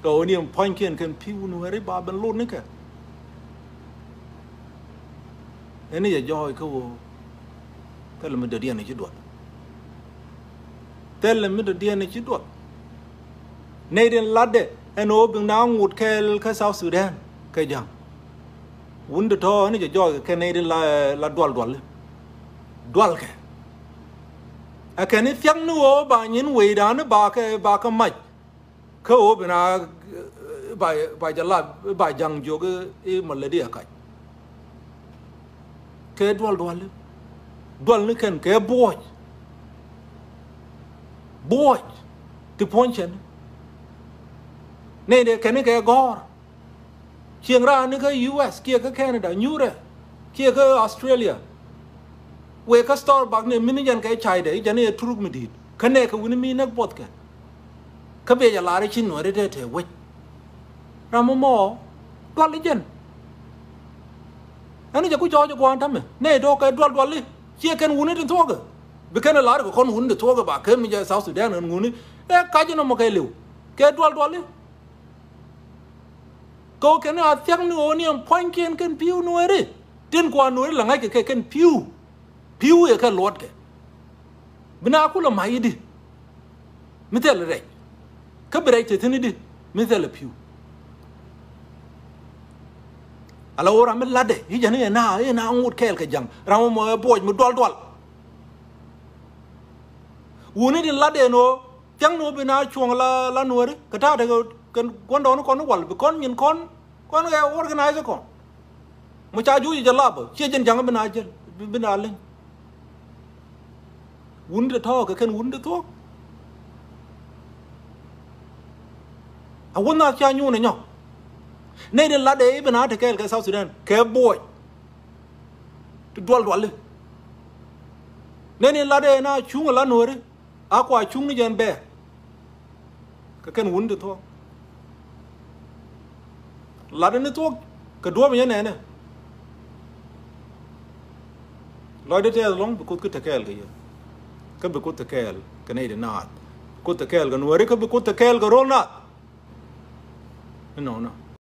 Kɛ ɣöö ni ɛn pua̱nykiɛn kɛn pi̱w Nuääri ba ben lot nikɛ. Ɛn ni yɛ jɔɔc kä ɣöö thilɛ mi dɔ̱diɛn ci duɔth. Thilɛ mi dɔ̱diɛn ci duɔth. Nɛy tin latdɛ ɛn ɣöö bi na ŋot kɛɛl kä South Sudan kɛ ja̱ŋ. Wun ti tɔ̱ ɛn ni jɛ jɔɔc kɛ nɛy tin la, la dual dual. Dualkɛ. Ɛ kɛn i̱ thia̱k ni ɣöö ba nyin wecdan i̱ ba kɛ, ba kɛ mac. Kä ɣöö bi na, eh, ba, ba jɛ la, ba ja̱ŋ jiök i̱, i̱ maledi ɛ kac. Kɛ dual duali. Dual ni kɛn kɛ buɔc. Buɔc. Ti puɔ̱ny cɛn. Nɛy dee kɛn kɛ gɔ̱r. Cieŋ raan ni kä U S kiɛ kä Canada, nyuurɛ, kiɛ kä Australia. Wëë kä Starbucks ni mi ni jɛn kɛ ca̱ydɛ, i̱ jɛn i̱ ɛ turuk mi di̱i̱t. Kä nɛɛkɛ wi̱ni mi näk buɔthkɛ. Kä biɛ jɛ la̱r i̱ ci Nuääri tɛtɛ wec. Ram mɔ mɔ, dual i̱ jɛn. Ɛn i̱ jɛ ku cɔɔc i̱ gua̱a̱n ta̱mɛ. Nɛy dɔ̱ɔ̱k kɛ dual dual i̱. Ciɛ kɛn wuni ti thuɔ̱kɛ. Bi kɛn i̱ la̱r kɛ kɔn wuni ti thuɔ̱kɛ ba kɛn mi jɛ South Sudan ɛn wuni. Ɛ kac inɔ mɔ kɛ li̱w. Kɛ dual dual i̱. Kɛ ɣöö kɛn a thia̱k ni ɣöö ni ɛn pua̱nykiɛn kɛn pi̱w Nuääri. Tin kua Nuääri la ŋa̱ckɛ kɛ kɛn pi̱w. Pi̱w ɛ kɛ luɔtkɛ. Bi na kulɛ mac i̱di. Mi thilɛ rɛc. Kä bi rɛc te thi̱n i̱di. Mi thilɛ pi̱w. Ala ɣöö ram mi latdɛ. I̱ jɛn i̱ ɛn a, i̱ ɛn a ŋot kɛɛl kɛ ja̱ŋ. Ram mɔ ɛ buɔc mi dual dual. Wuni tin latdɛ ɛn ɣöö thia̱ŋ ni ɣöö bi na cuɔ̱ŋ la, la Nuääri kɛ ta̱a̱ tekɛ kɛn gua̱ndɔɔŋni kɔn i̱ wal bi kɔn nyin kɔn, kɔn kɛ organize kɔn. Mɔ ca juuc jɛ lapä ciɛ jɛn ja̱ŋ bi na jäl, bi, bi na li̱ŋ. Wun te tɔ̱ɔ̱k kɛ kɛn wun te thuɔ̱k. A wun nath ca nyuun ɛ nyɔk. Nɛy tin latdɛ i̱ bi na te kɛɛl kɛ South Sudan kɛ buɔc. Ti dual duali. Nɛy tin latdɛ na cuŋ ɛ la Nuääri. A kua cuŋni jɛn bɛɛr. Kɛ kɛn wun ti thuɔ̱k. Latdɛ ni thuɔ̱k kɛ duɔ̱ɔ̱p nyɛ nɛnɛ. Lɔcdɛ tɛth ɛlɔ̱ŋ bi Kuoth ki te kɛɛl kɛ yɛ. Kä bi Kuoth te kɛɛl kɛ nɛy ti naath. Bi Kuoth te kɛɛl kɛ Nuääri kä bi Kuoth te kɛɛl kɛ ro̱l naath. Inɔnɔ.